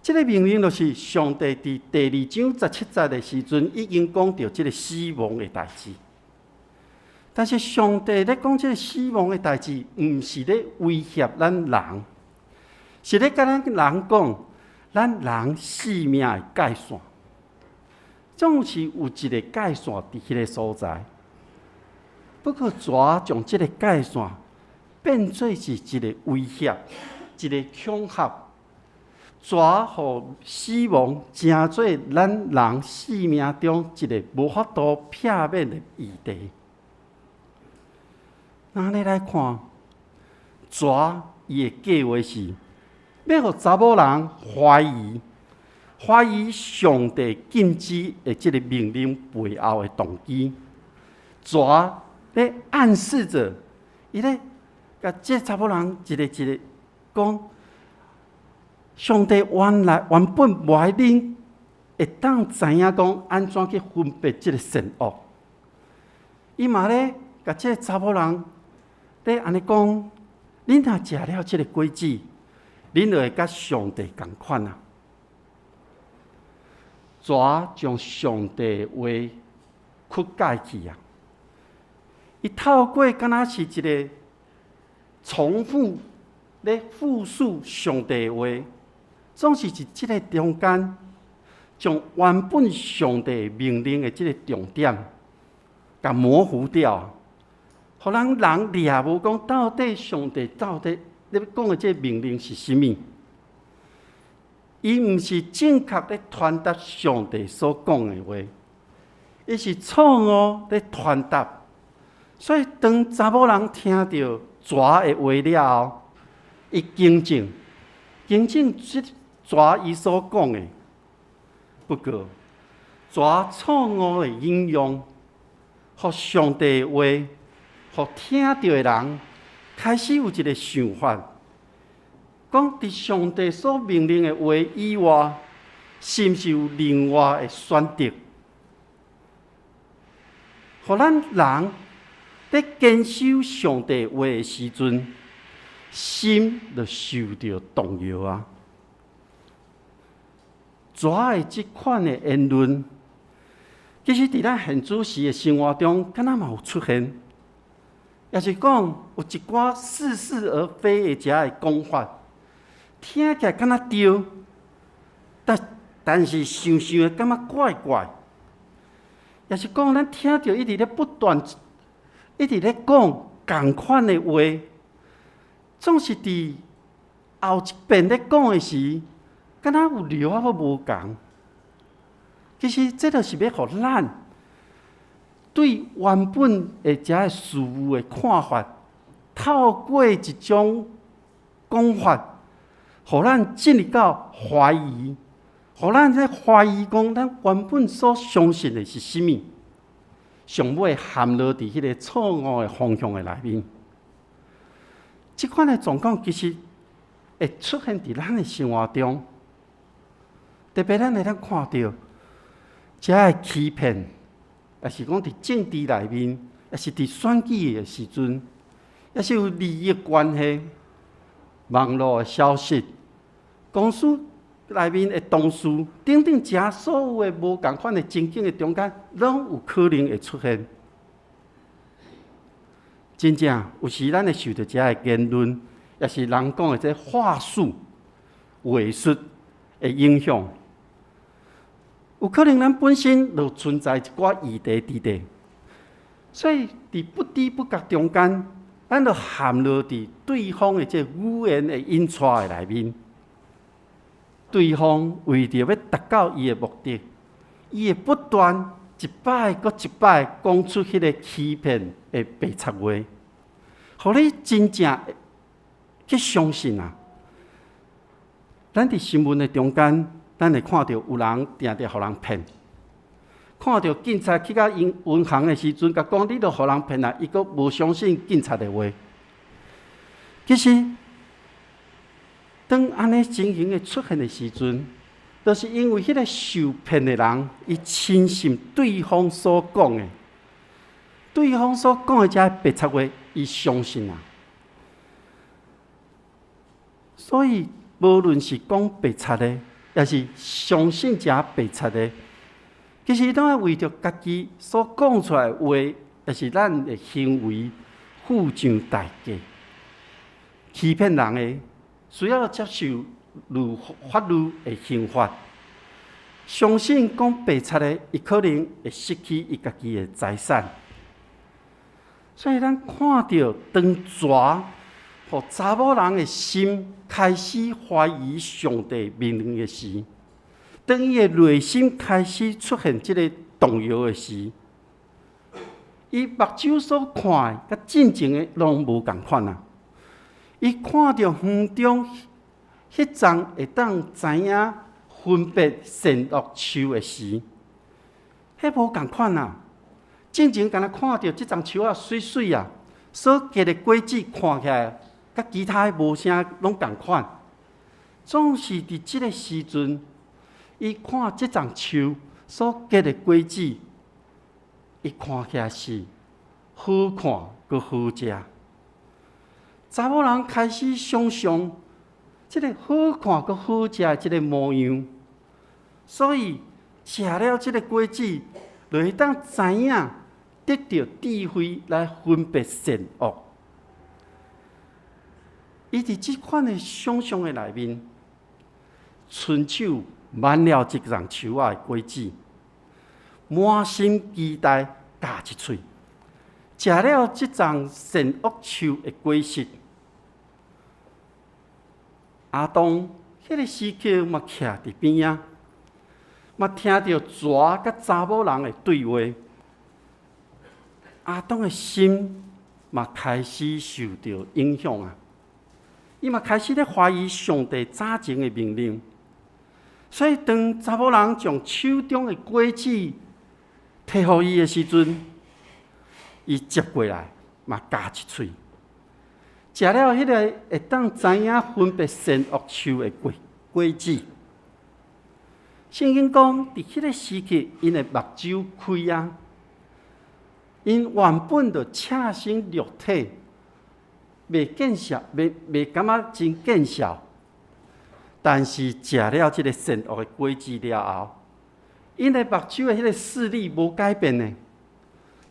這个命令就是上帝佇第二章十七節的時陣，已經講著這个死亡的代誌。但是上帝咧講這个死亡的代誌，毋是咧威脅咱人，是咧共咱人講，咱人性命的界線。總是有一个界線佇彼个所在。不過，蛇將這个界線變做是一个威脅，一个恐嚇。蛇予死亡成做咱人生命中一个無法度避免的議題。按呢來看，蛇伊的計劃是欲予查某人懷疑，懷疑上帝禁止的這个命令背後的動機。蛇咧暗示著，伊咧共這查某人一个一个講，上帝原來原本無愛恁會當知影講按怎去分別這个善惡。伊嘛咧共這个查某人咧按呢講，恁若食了這个果子，恁就會佮上帝仝款啊！蛇將上帝話曲解去啊！伊透過敢若是一个重複咧複述上帝話，總是佇這个中間，將原本上帝命令的這个重點，共模糊掉，予咱人掠無講到底上帝到底咧講的這个命令是啥物？伊毋是正確咧傳達上帝所講的話，伊是錯誤咧傳達。所以當查某人聽著蛇的話了後，伊更正，更正這蛇伊所講的。不過，蛇錯誤的引用，予上帝的話，予聽著的人開始有一个想法，講佇上帝所命令的話以外，是毋是有另外的選擇？予咱人佇堅守上帝話的時陣，心就受著動搖啊！蛇的這款的言論，其實佇咱現主時的生活中，敢若嘛有出現，也是講有一寡似是而非的遮的講法，聽起來敢若對，但是想想會感覺怪怪，也是講咱聽著一直咧不斷，一直咧講仝款的話，總是佇後一遍咧講的時，敢若有料仔閣無仝。其實這就是欲予咱對原本的遮个事物的看法，透過一種講法，予咱進入到懷疑，予咱咧懷疑講，咱原本所相信的是啥物？上尾陷落佇彼个錯誤的方向的內面。這款的狀況其實會出現佇咱的生活中，特別咱會當看著遮的欺騙，抑是講佇政治內面，抑是佇選舉的時陣，抑是有利益關係、網路的消息、公司內面的同事等等，遮所有的無仝款的情景的中間，攏有可能會出現。真正有時咱會受著遮的言論，抑是人講的這話術、話術的影響。有可能咱本身就存在一寡議題佇底，所以佇不知不覺中間，咱就陷落佇對方的這語言的引帶的內面。對方為著欲達到伊的目的，伊會不斷一擺閣一擺講出彼个欺騙的白賊話，予你真正去相信啊！咱佇新聞的中間，咱會看著有人定定予人騙，看著警察去到銀行的時陣，共講你著予人騙啊，伊閣無相信警察的話。其實，當按呢情形會出現的時陣，就是因為彼个受騙的人，伊深信對方所講的，對方所講的遮白賊話，伊相信啊。所以，無論是講白賊的，抑是相信遮白賊的，其實攏愛為著家己所講出來的話，抑是咱的行為付上代價。欺騙人的需要接受律法律的刑罰，相信講白賊的，伊可能會失去伊家己的財產。所以咱看著當蛇予查某人的心開始懷疑上帝命令的時，當伊的內心開始出現這个動搖的時，伊目睭所看的佮進前的攏無仝款啊！伊看著園中彼叢會當知影分別善惡樹的時，彼無仝款啊！進前敢若看著這叢樹仔媠媠啊，所結的果子看起來佮其他的無啥攏仝款。總是佇這个時陣，伊看這叢樹所結的果子，伊看起來是好看閣好食。查某人開始想像這个好看閣好食的這个模樣，所以食了這个果子，就會當知影得著智慧來分別善惡。伊佇這款的想像的內面，伸手挽了這叢樹仔的果子，滿心期待咬一喙，食了這叢善惡樹的果實。亞當彼个時刻嘛徛佇邊仔，嘛聽著蛇佮查某人的對話，亞當的心嘛開始受著影響啊！伊嘛開始咧懷疑上帝早前的命令，所以當查某人將手中的果子提予伊的時陣，伊接過來嘛咬一喙，食了彼个會當知影分別善惡樹的果子。聖經講，佇彼个時刻，𪜶的目睭開啊，𪜶原本就赤身露體，袂見笑，袂感覺真見笑。但是食了這个善惡的果子了後，𪜶的目睭的彼个視力無改變呢，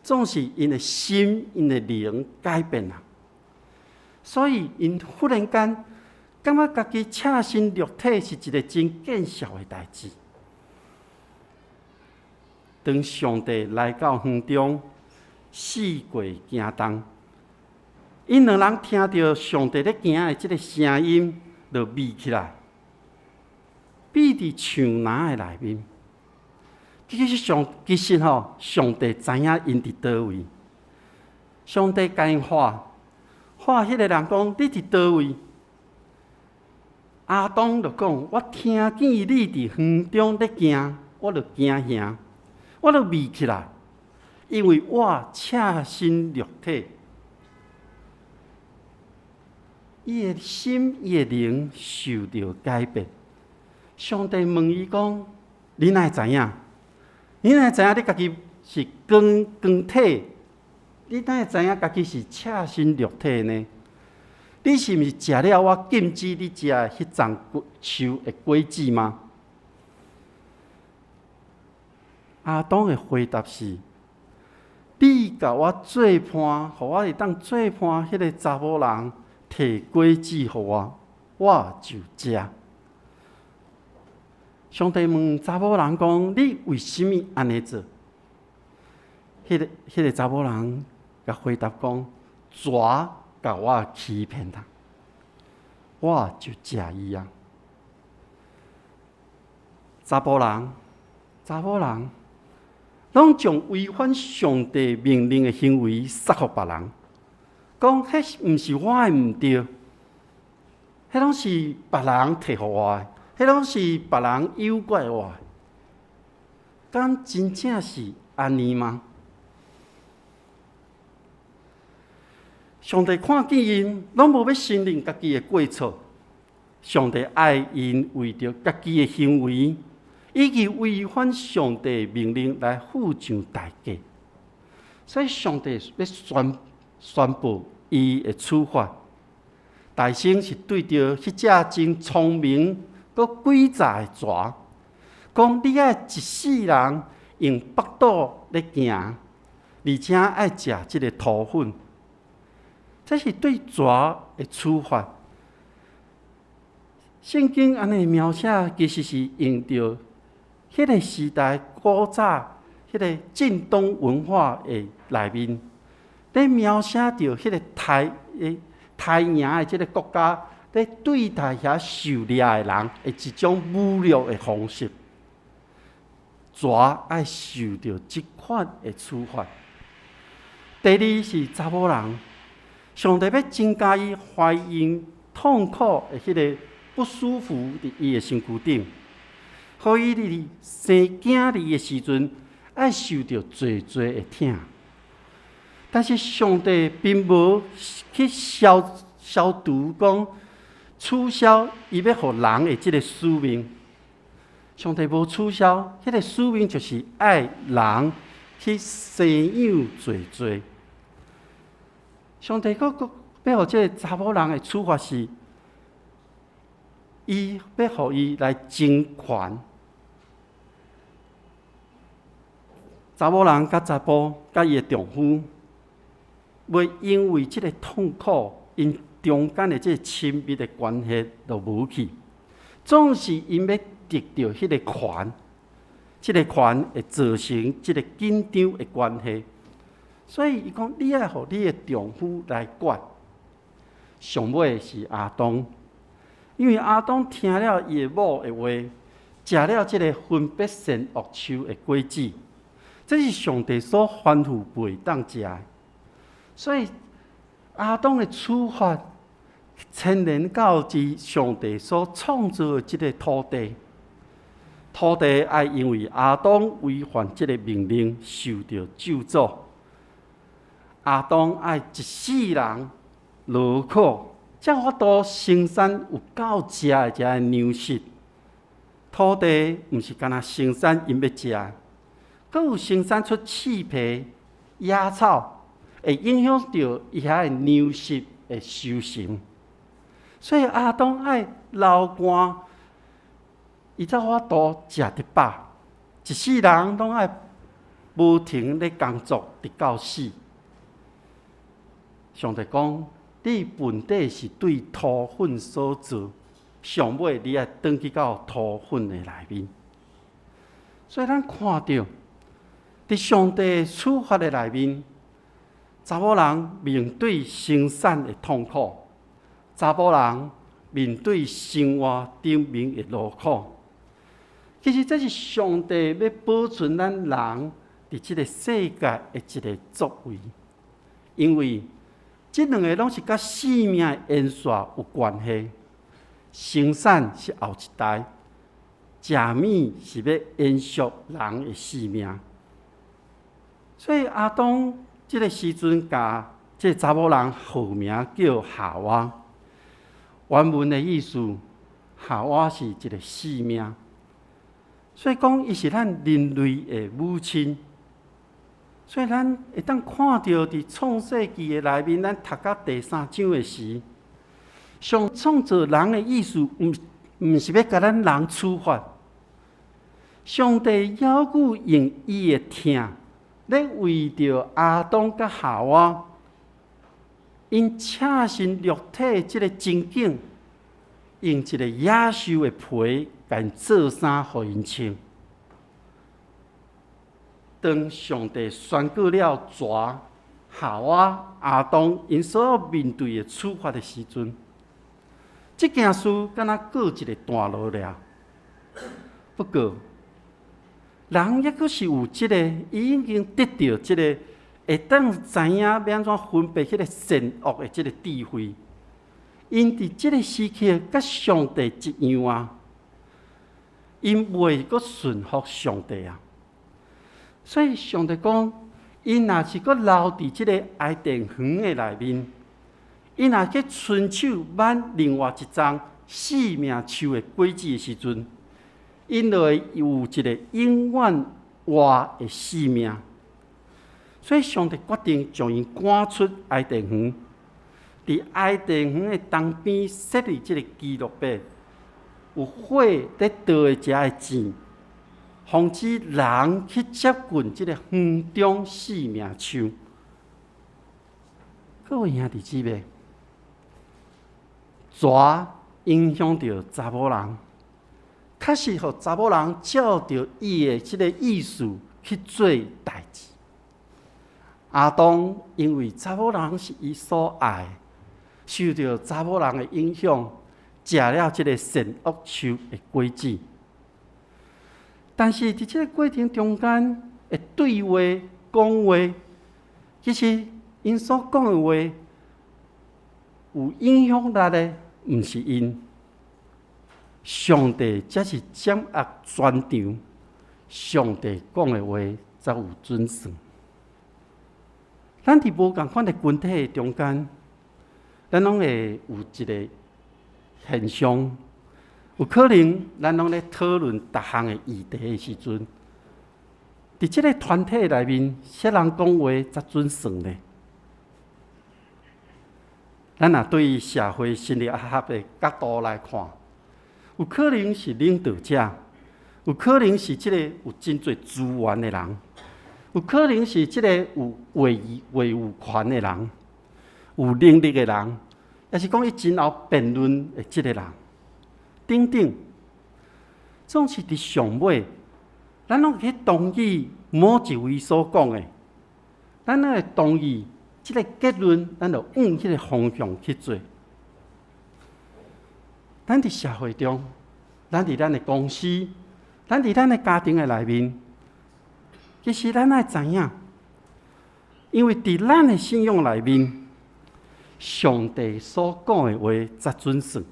總是𪜶的心、𪜶的靈改變啊。所以，𪜶忽然間感覺家己赤身露體是一个真見笑的代誌。當上帝來到園中，四界行動，𪜶兩人聽著上帝咧行的這个聲音，就避起來，避佇樹林的內面。其實吼，上帝知影𪜶佇佗位。上帝共𪜶喊，喊彼个人講：你佇佗位？亞當就講：我聽見你佇園中咧行，我就驚嚇，我就避起來，因為我赤身露體。伊的心、伊的靈受著改變。上帝問伊講：你哪會知影？你哪會知影你家己是光光體？你哪會知影家己是赤身露體呢？你是毋是食了我禁止你食的彼叢樹的果子嗎？亞當的回答是：你共我做伴，予我會當做伴彼个查某人提果子予我，我就食。上帝問查某人講：你為啥物按呢做？彼个查某人共回答講：蛇共我欺騙啦，我就食伊啊。查埔人，查某人，攏將違反上帝命令的行為捒予別人，講彼毋是我的毋對，彼攏是別人提予我的，彼攏是別人誘拐我的。敢真正是按呢嗎？上帝看見𪜶攏無欲承認家己的過錯，上帝愛𪜶為著家己的行為以及違反上帝命令來付上代價，所以上帝欲宣布伊的處罰。大先是對著彼隻真聰明、閣詭詐的蛇，講你愛一世人用腹肚咧行，而且愛食這个塗粉。這是對蛇的處罰。聖經按呢描寫，其實是用著彼个時代古早彼个近東文化的內面，咧描寫著彼个胎兒的這个國家咧對待遐狩獵的人的一種侮辱的方式，蛇愛受著這款的處罰。第二是查某人，上帝欲增加伊懷孕痛苦的彼个不舒服佇伊的身軀頂，予伊佇生囝兒的時陣愛受著濟濟的疼。但是上帝並無去消除講取消伊欲予人的這个使命。上帝無取消，彼个使命就是愛人去生養濟濟。上帝閣閣欲予這个查某人的處罰是，伊欲予伊來爭權。查某人佮查埔佮伊的丈夫，袂因為這个痛苦，𪜶中間的這个親密的關係就無去。總是𪜶欲得著彼个權，這个權會造成這个緊張的關係。所以伊講，你愛予你的丈夫來管。上尾是亞當，因為亞當聽了伊的某的話，食了這个分別善惡樹的果子，這是上帝所吩咐袂當食的。所以亞當的處罰牽連到佇上帝所創造的這个土地，土地愛因為亞當違反這个命令，受著咒詛。亞當愛一世人勞苦，才有法度生產有夠食的這个糧食。土地毋是干焦生產𪜶欲食的，閣有生產出刺皮、野草，會影響著伊遐的糧食的收成。所以亞當愛流汗，伊才有法度食得飽。一世人攏愛無停咧工作，直到死。上帝講：你本底是對土糞所造，上尾你愛轉去到土糞的內面。所以咱看著，佇上帝處罰的內面，查某人面對生產的痛苦，查埔人面對生活頂面的勞苦。其實這是上帝欲保存咱人佇這个世界的一个作為，因為這兩个攏是佮生命的延續有關係。生產是後一代，食物是欲延續人的性命。所以亞當這個時陣，共這个查某人號名叫夏娃。原文的意思，夏娃是一个生命，所以講伊是咱人類的母親。所以咱會當看著佇創世記的內面，咱讀到第三章的時，上帝創造人的意思，毋是欲共咱人處罰。上帝猶閣用伊的疼，咧為著亞當佮夏娃，𪜶赤身露體這个情景，用一个野獸的皮，共𪜶做衫予𪜶穿。當上帝宣告了蛇、夏娃、亞當𪜶所欲面對的處罰的時陣，這件事敢若告一个段落了。不過，人猶閣是有這个，伊已經得著這个會當知影欲按怎分別彼个善惡的這个智慧。𪜶佇這个時刻佮上帝一樣啊，𪜶袂閣順服上帝啊。所以上帝講，𪜶若是閣留佇這个伊甸園的內面，𪜶若去伸手挽另外一叢生命樹的果子的時陣，𪜶就會有一个永遠活的生命。所以上帝決定將𪜶趕出伊甸園，佇伊甸園的東邊設立這个基路伯，有火咧燒的這个箭，防止人去接近這个園中生命樹。各位兄弟姊妹，蛇影響著查某人，確實予查某人照著伊的這个意思去做代誌。亞當因為查某人是伊所愛，受著查某人的影響，食了這个善惡樹的果子。但是佇這个過程中間的對話、講話，其實𪜶所講的話有影響力的，毋是𪜶。上帝才是掌握全場，上帝講的話才有準算。咱佇無仝款的群體中間，咱攏會有一个現象，有可能咱攏咧討論逐項的議題的時陣，佇這个團體內面，啥人講話才準算呢？咱若對社會心理學的角度來看，有可能是領導者，有可能是這个有真濟資源的人，有可能是這个有話語權的人，有能力的人，抑是講伊真𠢕辯論的這个人，等等，總是佇上尾，咱攏去同意某一位所講的，咱攏會同意這个結論，咱就往彼个方向去做。咱佇社會中，咱佇咱的公司，咱佇咱的家庭的內面，其實咱愛知影，因為佇咱的信仰內面，上帝所講的話才準算，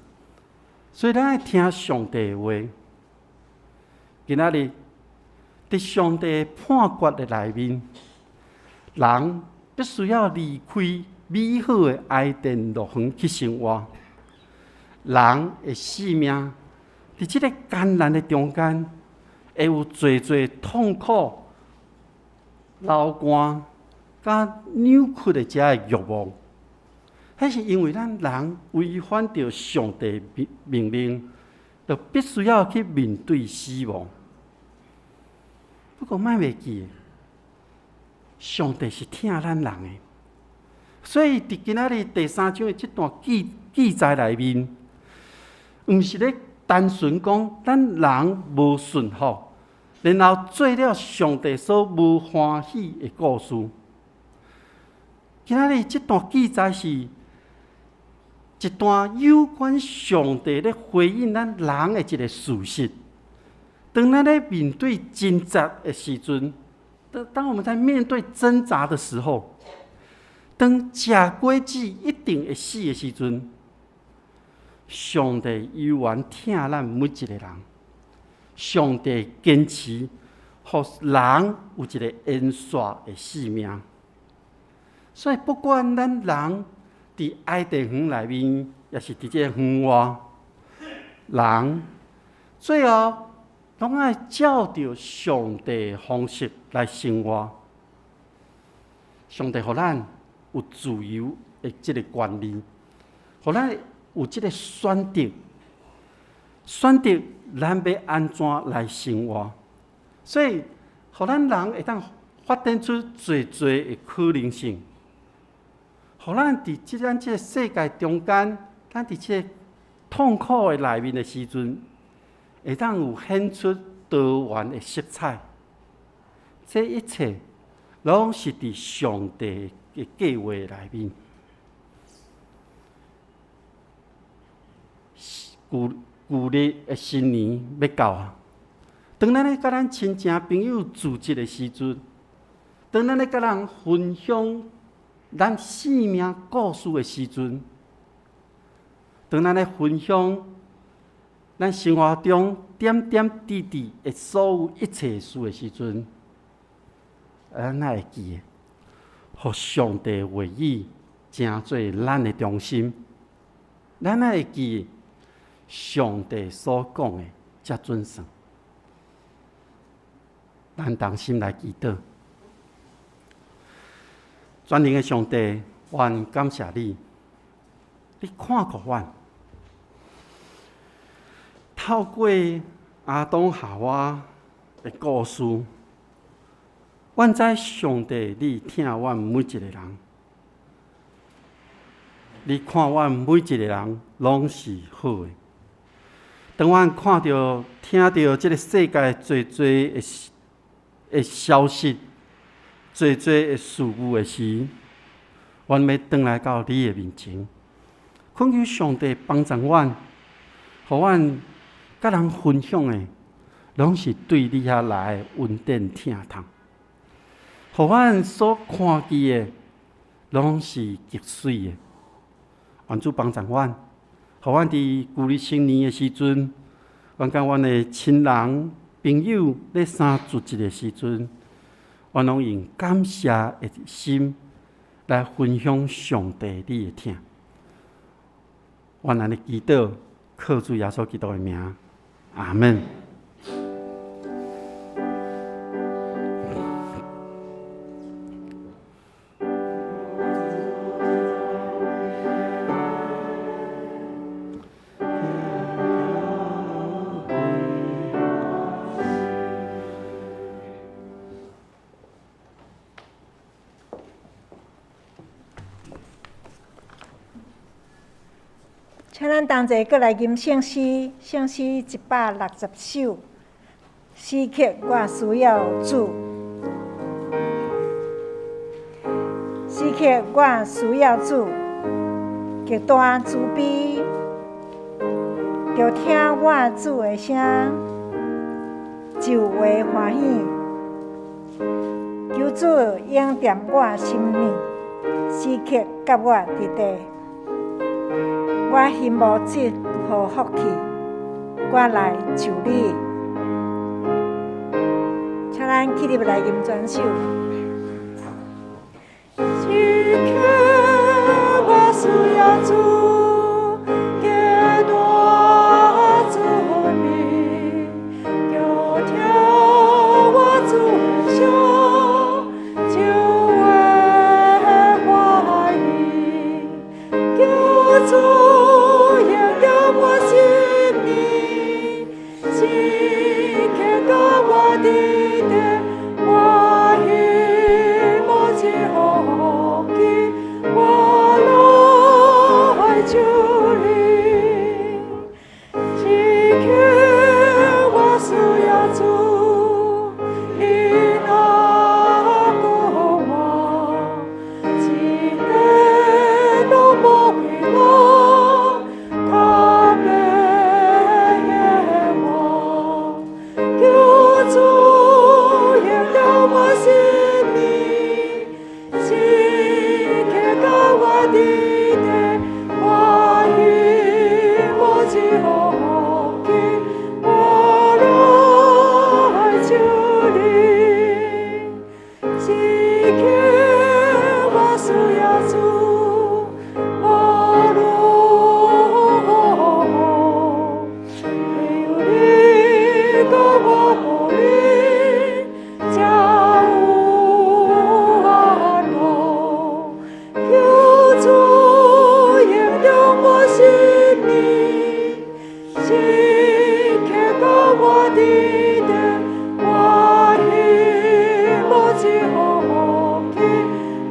所以咱愛聽上帝的話。今仔日佇上帝判決的內面，人必須要離開美好的伊甸樂園去生活。人的性命佇這个艱難的中間，會有濟濟痛苦、流汗、佮扭曲的這个慾望。彼是因為咱人違反著上帝命令，就必須要去面對死亡。不過莫袂記，上帝是疼咱人的，所以佇今仔日第三章的這段記載內面，毋是咧單純講咱人無順服，然後做了上帝所無歡喜的故事。今仔日這段記載是一段有關上帝咧回應咱人的一个事實。當咱咧面對掙扎的時陣，當我們在面對掙扎的時候，當食果子一定會死的時陣，上帝猶原疼咱每一个人。上帝堅持，予人有一个延續的性命。所以不管咱人佇伊甸園內面，抑是佇這个園外，人最後攏愛照著上帝的方式來生活。上帝予咱有自由的這个權利，予咱有這个選擇，選擇咱欲按怎來生活。所以，予咱人會當發展出濟濟的可能性。予咱佇這咱這个世界中間，咱佇這个痛苦的內面的時陣，會當有顯出多元的色彩。這一切攏是佇上帝的計劃內面。舊曆的新年欲到啊！當咱咧佮咱親情朋友聚集的時陣，當咱咧佮人分享咱生命故事的時陣，當咱咧分享咱生活中點點滴滴的所有一切事的時陣，咱愛會記得，予上帝話語成做咱的中心。咱愛會記得上帝所講的才準算。咱同心來祈禱。全能的上帝，阮感謝你，你看顧阮，透過亞當夏娃的故事，阮知上帝你疼阮每一个人，你看阮每一个人攏是好的。當阮看著、聽著這个世界濟濟的消息、濟濟的事物的時，阮欲轉來到你的面前，懇求上帝幫助阮，予阮佮人分享的，攏是對你遐來的恩典疼痛，予阮所看見的，攏是極媠的。願主幫助阮，予阮佇舊曆新年的時陣，阮佮阮的親人、朋友咧相聚一个時陣，阮攏用感謝的心來分享上帝你的疼。阮按呢祈禱，靠主耶穌基督的名，阿們。請咱同齊閣來吟聖詩，聖詩160首，時刻我需要主，時刻我需要主，極大慈悲，著聽我主的聲，就會歡喜。求主應恬我心念，時刻佮我佇地。我希望這號福氣，我來求你。請咱起立來吟全首。時刻我需要主，極大慈悲，求聽我主的聲，就會歡喜。求主應恬我心念，時刻佮我佇地，我希望這福氣，我來求你。時刻我需要主，你若顧我，一日攏無疲勞，他欲予我。求主應恬我心念，時刻佮我佇地，我希望這福氣，我來求你。時刻我需要主，無論何，唯有你佮我無離，才有安樂。求主應恬我心念，時刻佮我佇地，我希望這福氣，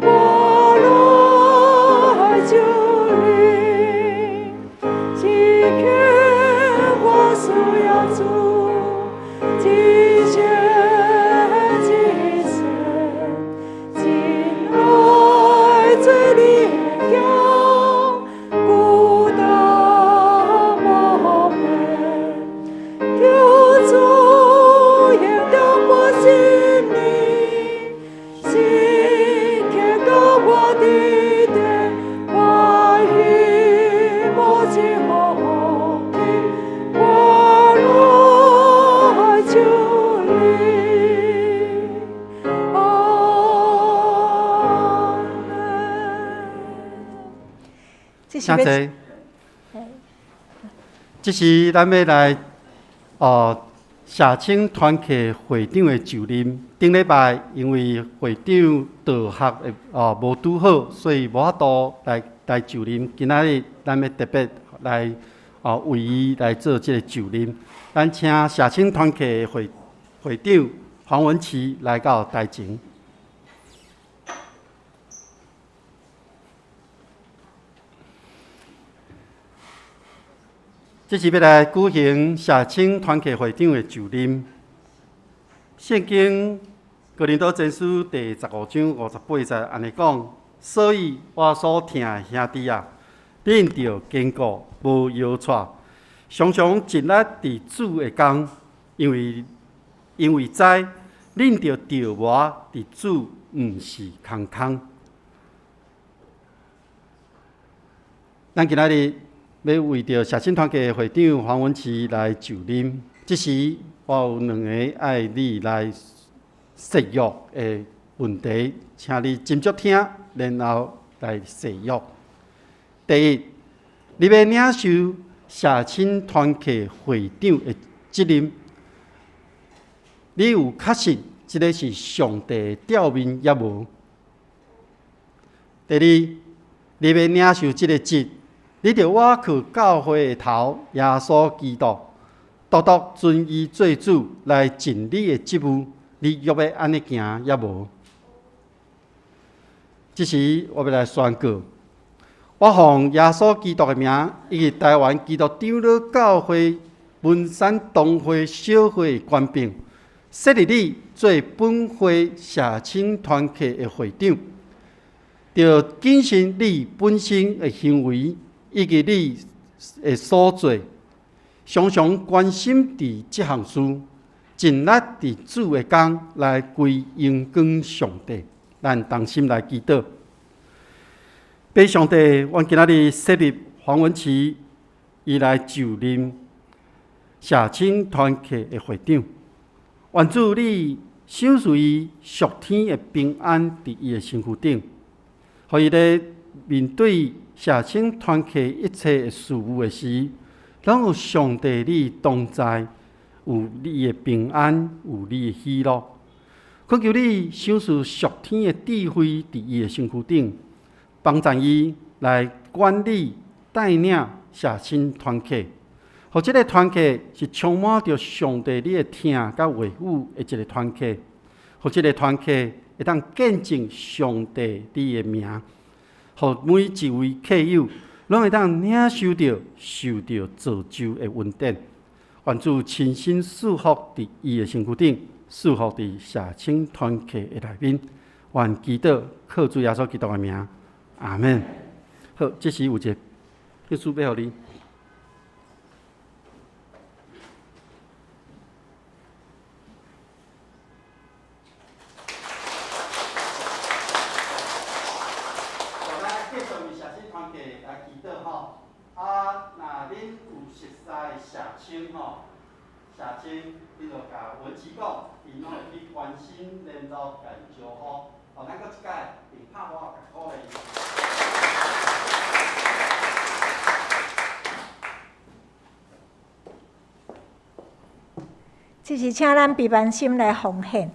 我來求你。時刻我需要主，一生一世，真愛做你的囝，孤單無變。求主應恬我心念，時刻佮我佇地，我希望這福氣，我來求你。阿們。請坐。這是咱欲來社青團契會長的就任。頂禮拜因為會長道學的無拄好，所以無法度來就任。今仔日咱欲特別來為伊來做這个就任。咱請社青團契會會長黃文琪來到台前。這是欲來舉行社青團契會長的就任。聖經哥林多前書第15章58節按呢講，所以我所疼的兄弟啊，恁著堅固，無搖掣，常常盡力佇主的工，因為知恁著著磨佇主毋是空空。咱今仔日欲為著社青團契會長黃文琪來就任，這時我有兩个愛你來誓約的問題，請你斟酌聽，然後來誓約。第一，你欲領受社青團契會長的責任，你有確信這个是上帝的召命抑無？第二，你欲領受這个職，你著倚靠教會的頭耶穌基督，獨獨尊伊做主來盡你的職務，你欲欲按呢行抑無？這時我欲來宣告，我奉耶穌基督的名，以及臺灣基督長老教會文山東會小會的權柄，設立你做本會社青團契的會長，著謹慎你本身的行為以及你的所做，常常關心佇這項事，盡力佇主的工來歸榮光上帝。咱同心來祈禱。父上帝，阮今仔日設立黃文琪，伊來就任社青團契的會長。願主你賞賜伊屬天的平安佇伊的身軀頂，予伊咧面對社青團契一切的事務的時，攏有上帝你同在，有你的平安，有你的喜樂。懇求你賞賜屬天的智慧佇伊的身軀頂，幫助伊來管理帶領社青團契，予這个團契是充滿著上帝你的疼佮話語的一个團契，予這个團契會當見證上帝你的名，予每一位客友攏會當領受著、受著造就的恩典。願主親身賜福佇伊的身軀頂，賜福佇社青團契的內面。願祈禱靠主耶穌基督的名，阿們。好，這時有一個聘書欲予你。咱繼續為社青團契來祈禱吼。啊，若恁有熟似社青吼，社青，恁就共文琪講，伊攏會去關心聯絡，共伊招呼。吼，咱閣一擺用拍鼓共鼓勵。這是請咱平安心來奉獻。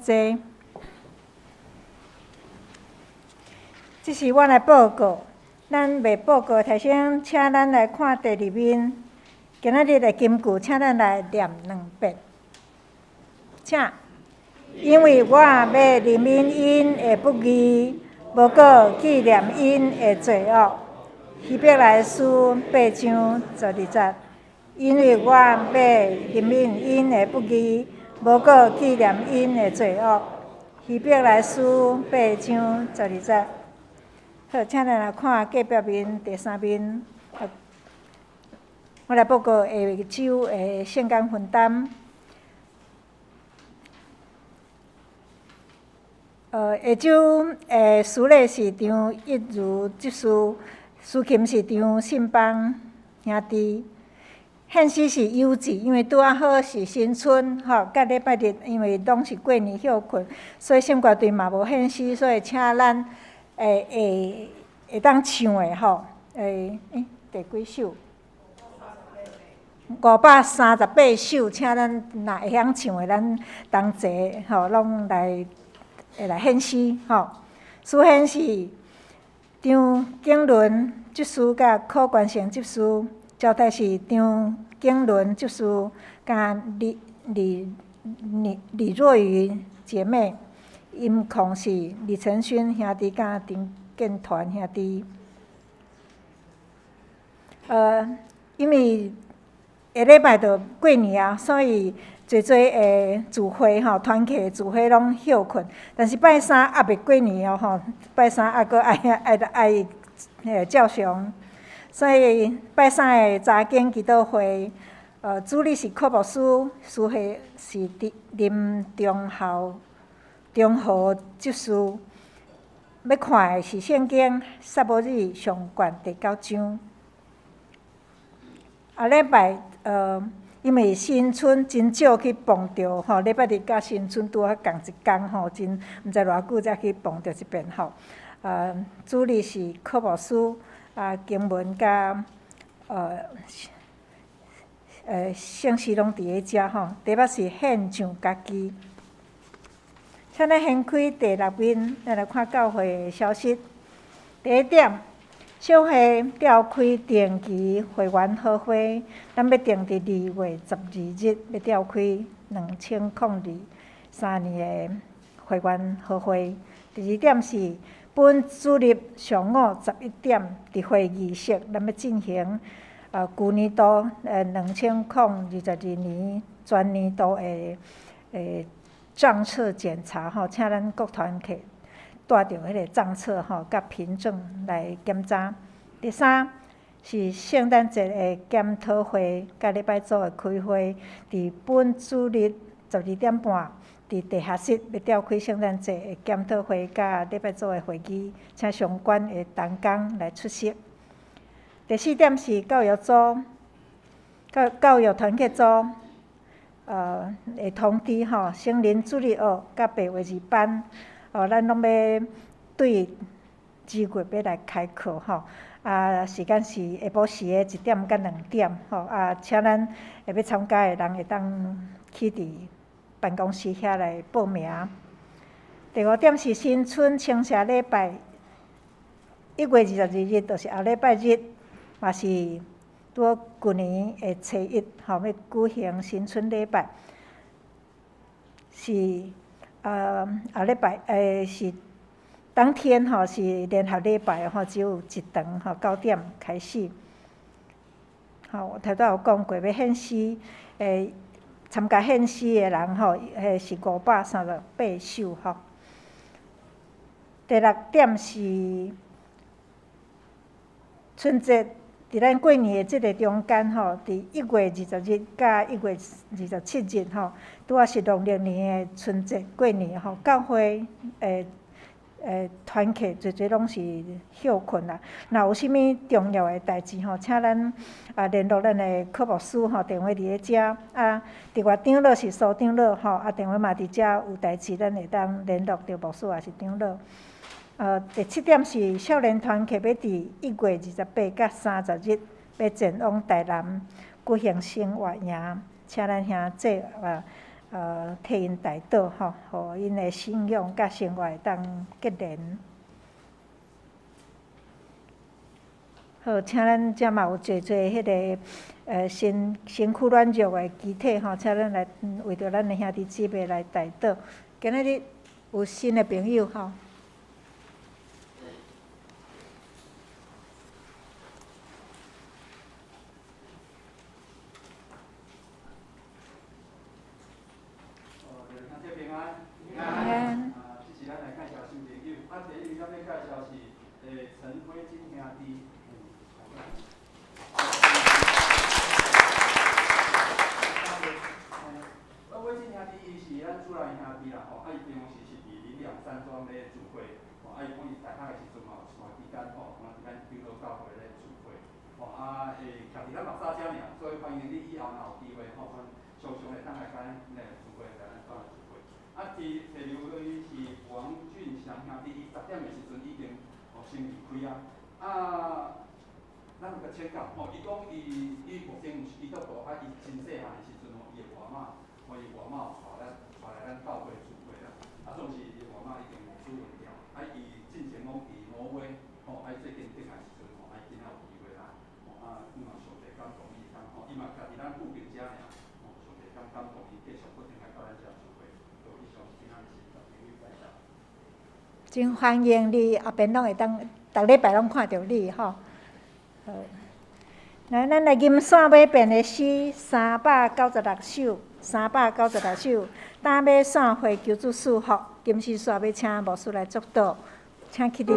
坐。这是我来报告，咱袂报告，头先请咱来看第二面。今仔日的金句，请咱来念两遍。请，因为我欲怜悯𪜶的不义，无阁记念𪜶的罪恶。希伯来书八章十二节。因为我欲怜悯𪜶的不义，无阁记念𪜶的罪恶。希伯来书八章十二节。好，请咱来看隔壁面第三面。我来报告下周的圣工分担。下周的司礼是张一如执事，司琴是张信邦兄弟。献诗是优质，因为拄仔好是新春吼，佮礼拜日，因为拢是过年歇困，所以圣歌队嘛无献诗，所以请咱会当唱的吼，第几首？538首，请咱若会晓唱的，咱同齐吼，拢来会来献诗吼。司献是张景伦执事佮柯关成执事，招待是张景伦执事佮李若愚姐妹。音控是李承勋兄弟佮陈建团兄弟。因为下礼拜就过年啊，所以济济的聚会吼，团契聚会拢歇困。但是拜三犹未过年哦吼，拜三犹阁爱照常。所以拜三的查经祈祷会，主理是柯牧师，司会是林中豪。中和执事欲看的是圣经撒母耳上卷第九章。后礼拜，因为新春真少去碰著吼，礼拜日佮新春拄好仝一工吼，真毋知偌久才去碰著一遍吼。主理是柯牧师，啊，经文佮圣诗拢伫咧遮吼。题目是献上家己。请咱掀开第六面，咱来看教会的消息。第一点，小会召开定期会员好会，咱欲定伫2月12日，欲召开2023年的会员好会。第二点是本主日上午11点，伫会议室，咱欲进行旧年度2022年全年度的账册检查吼，请咱各团契带著彼个账册吼，佮凭证来检查。第三是圣诞节的检讨会，佮礼拜组的开会，伫本主日12点半，伫地下室欲召开圣诞节的检讨会，佮礼拜组的会议，请相关的同工来出席。第四点是教育组、教育团契组。会通知吼，成人主日学佮白话字班，咱拢欲对2月欲来开课吼。啊，时间是下晡时的1点到2点吼。啊，请咱会欲参加的人会当去伫办公室遐来报名。第五点是新春清社礼拜，1月22日，就是后礼拜日，嘛是拄好旧年的初一，吼，欲举行新春礼拜，是后礼拜，是当天吼是联合礼拜吼，只有一堂吼，9点开始。吼，我头拄有讲过，欲献诗，参加献诗的人吼，是538首吼。第六点是春节。伫咱过年的这个中间吼，伫1月20日佮1月27日吼，拄仔是农历年的春节过年吼，教会团契济济拢是歇困啦。若有啥物重要的代志吼，请咱联络咱的柯牧师吼，电话伫咧遮啊。伫外长老是苏长老吼，啊，电话嘛伫遮，有代志咱会当联络著牧师也是长老。第七点是少年团契欲伫1月28佮30日欲前往台南举行生活营，请咱兄弟替𪜶代禱吼，予𪜶的信仰佮生活會當結連。好，請咱遮嘛有濟濟彼个身身軀軟弱的肢體吼，請咱來為著咱的兄弟姊妹來代禱。今仔日有新的朋友吼。平安。平安。啊，這是咱來介紹新朋友。啊，第一位咱欲介紹是陳輝金兄弟。啊，輝金兄弟伊是咱主內兄弟啦，吼，啊，伊平常時是佇林良山莊咧聚會，吼，啊，伊講伊大學的時陣嘛有一段期間，吼，敢若佇咱長老教會咧聚會，吼，啊，徛佇咱目沙遮爾，所以歡迎你以後若有機會，吼，常常會當來咱咧聚會，來咱轉來聚會。啊，第二位是王俊祥兄弟，伊10點的時陣已經吼先離開啊。啊，咱有共請教吼，伊講伊目前毋是基督徒，啊，伊真細漢的時陣吼，伊的外媽，吼伊外媽有帶來咱教會聚會啦。啊，總是伊外媽已經出問掉，啊，伊進前攏佇挪威，吼，啊，伊最近轉來時陣吼，啊，伊今仔有機會來，吼，啊，伊嘛上帝感動伊講吼，伊嘛徛佇咱附近遮爾，吼，上帝感動伊繼續閣轉來到咱遮聚會。以上是今仔日是朋友介紹。真歡迎你，後邊攏會當，逐禮拜攏看著你吼。好，來，咱來吟線尾遍的詩396首，396首。擔馬散會求主賜福，金時煞欲請牧師來祝禱，請起立。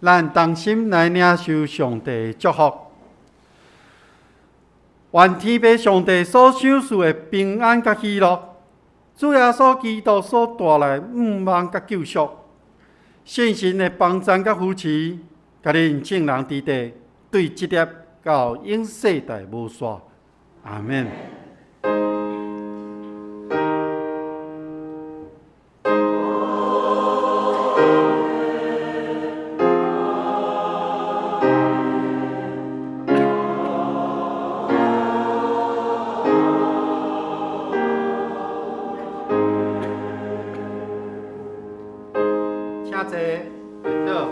咱同心來領受上帝的祝福，願天父上帝所賞賜的平安佮喜樂，主耶穌基督所帶來盼望佮救贖，聖神的幫贊佮扶持，佮恁眾人佇地，對這粒到永世代無煞。阿們。請坐，坐倒。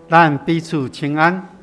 咱彼此請安。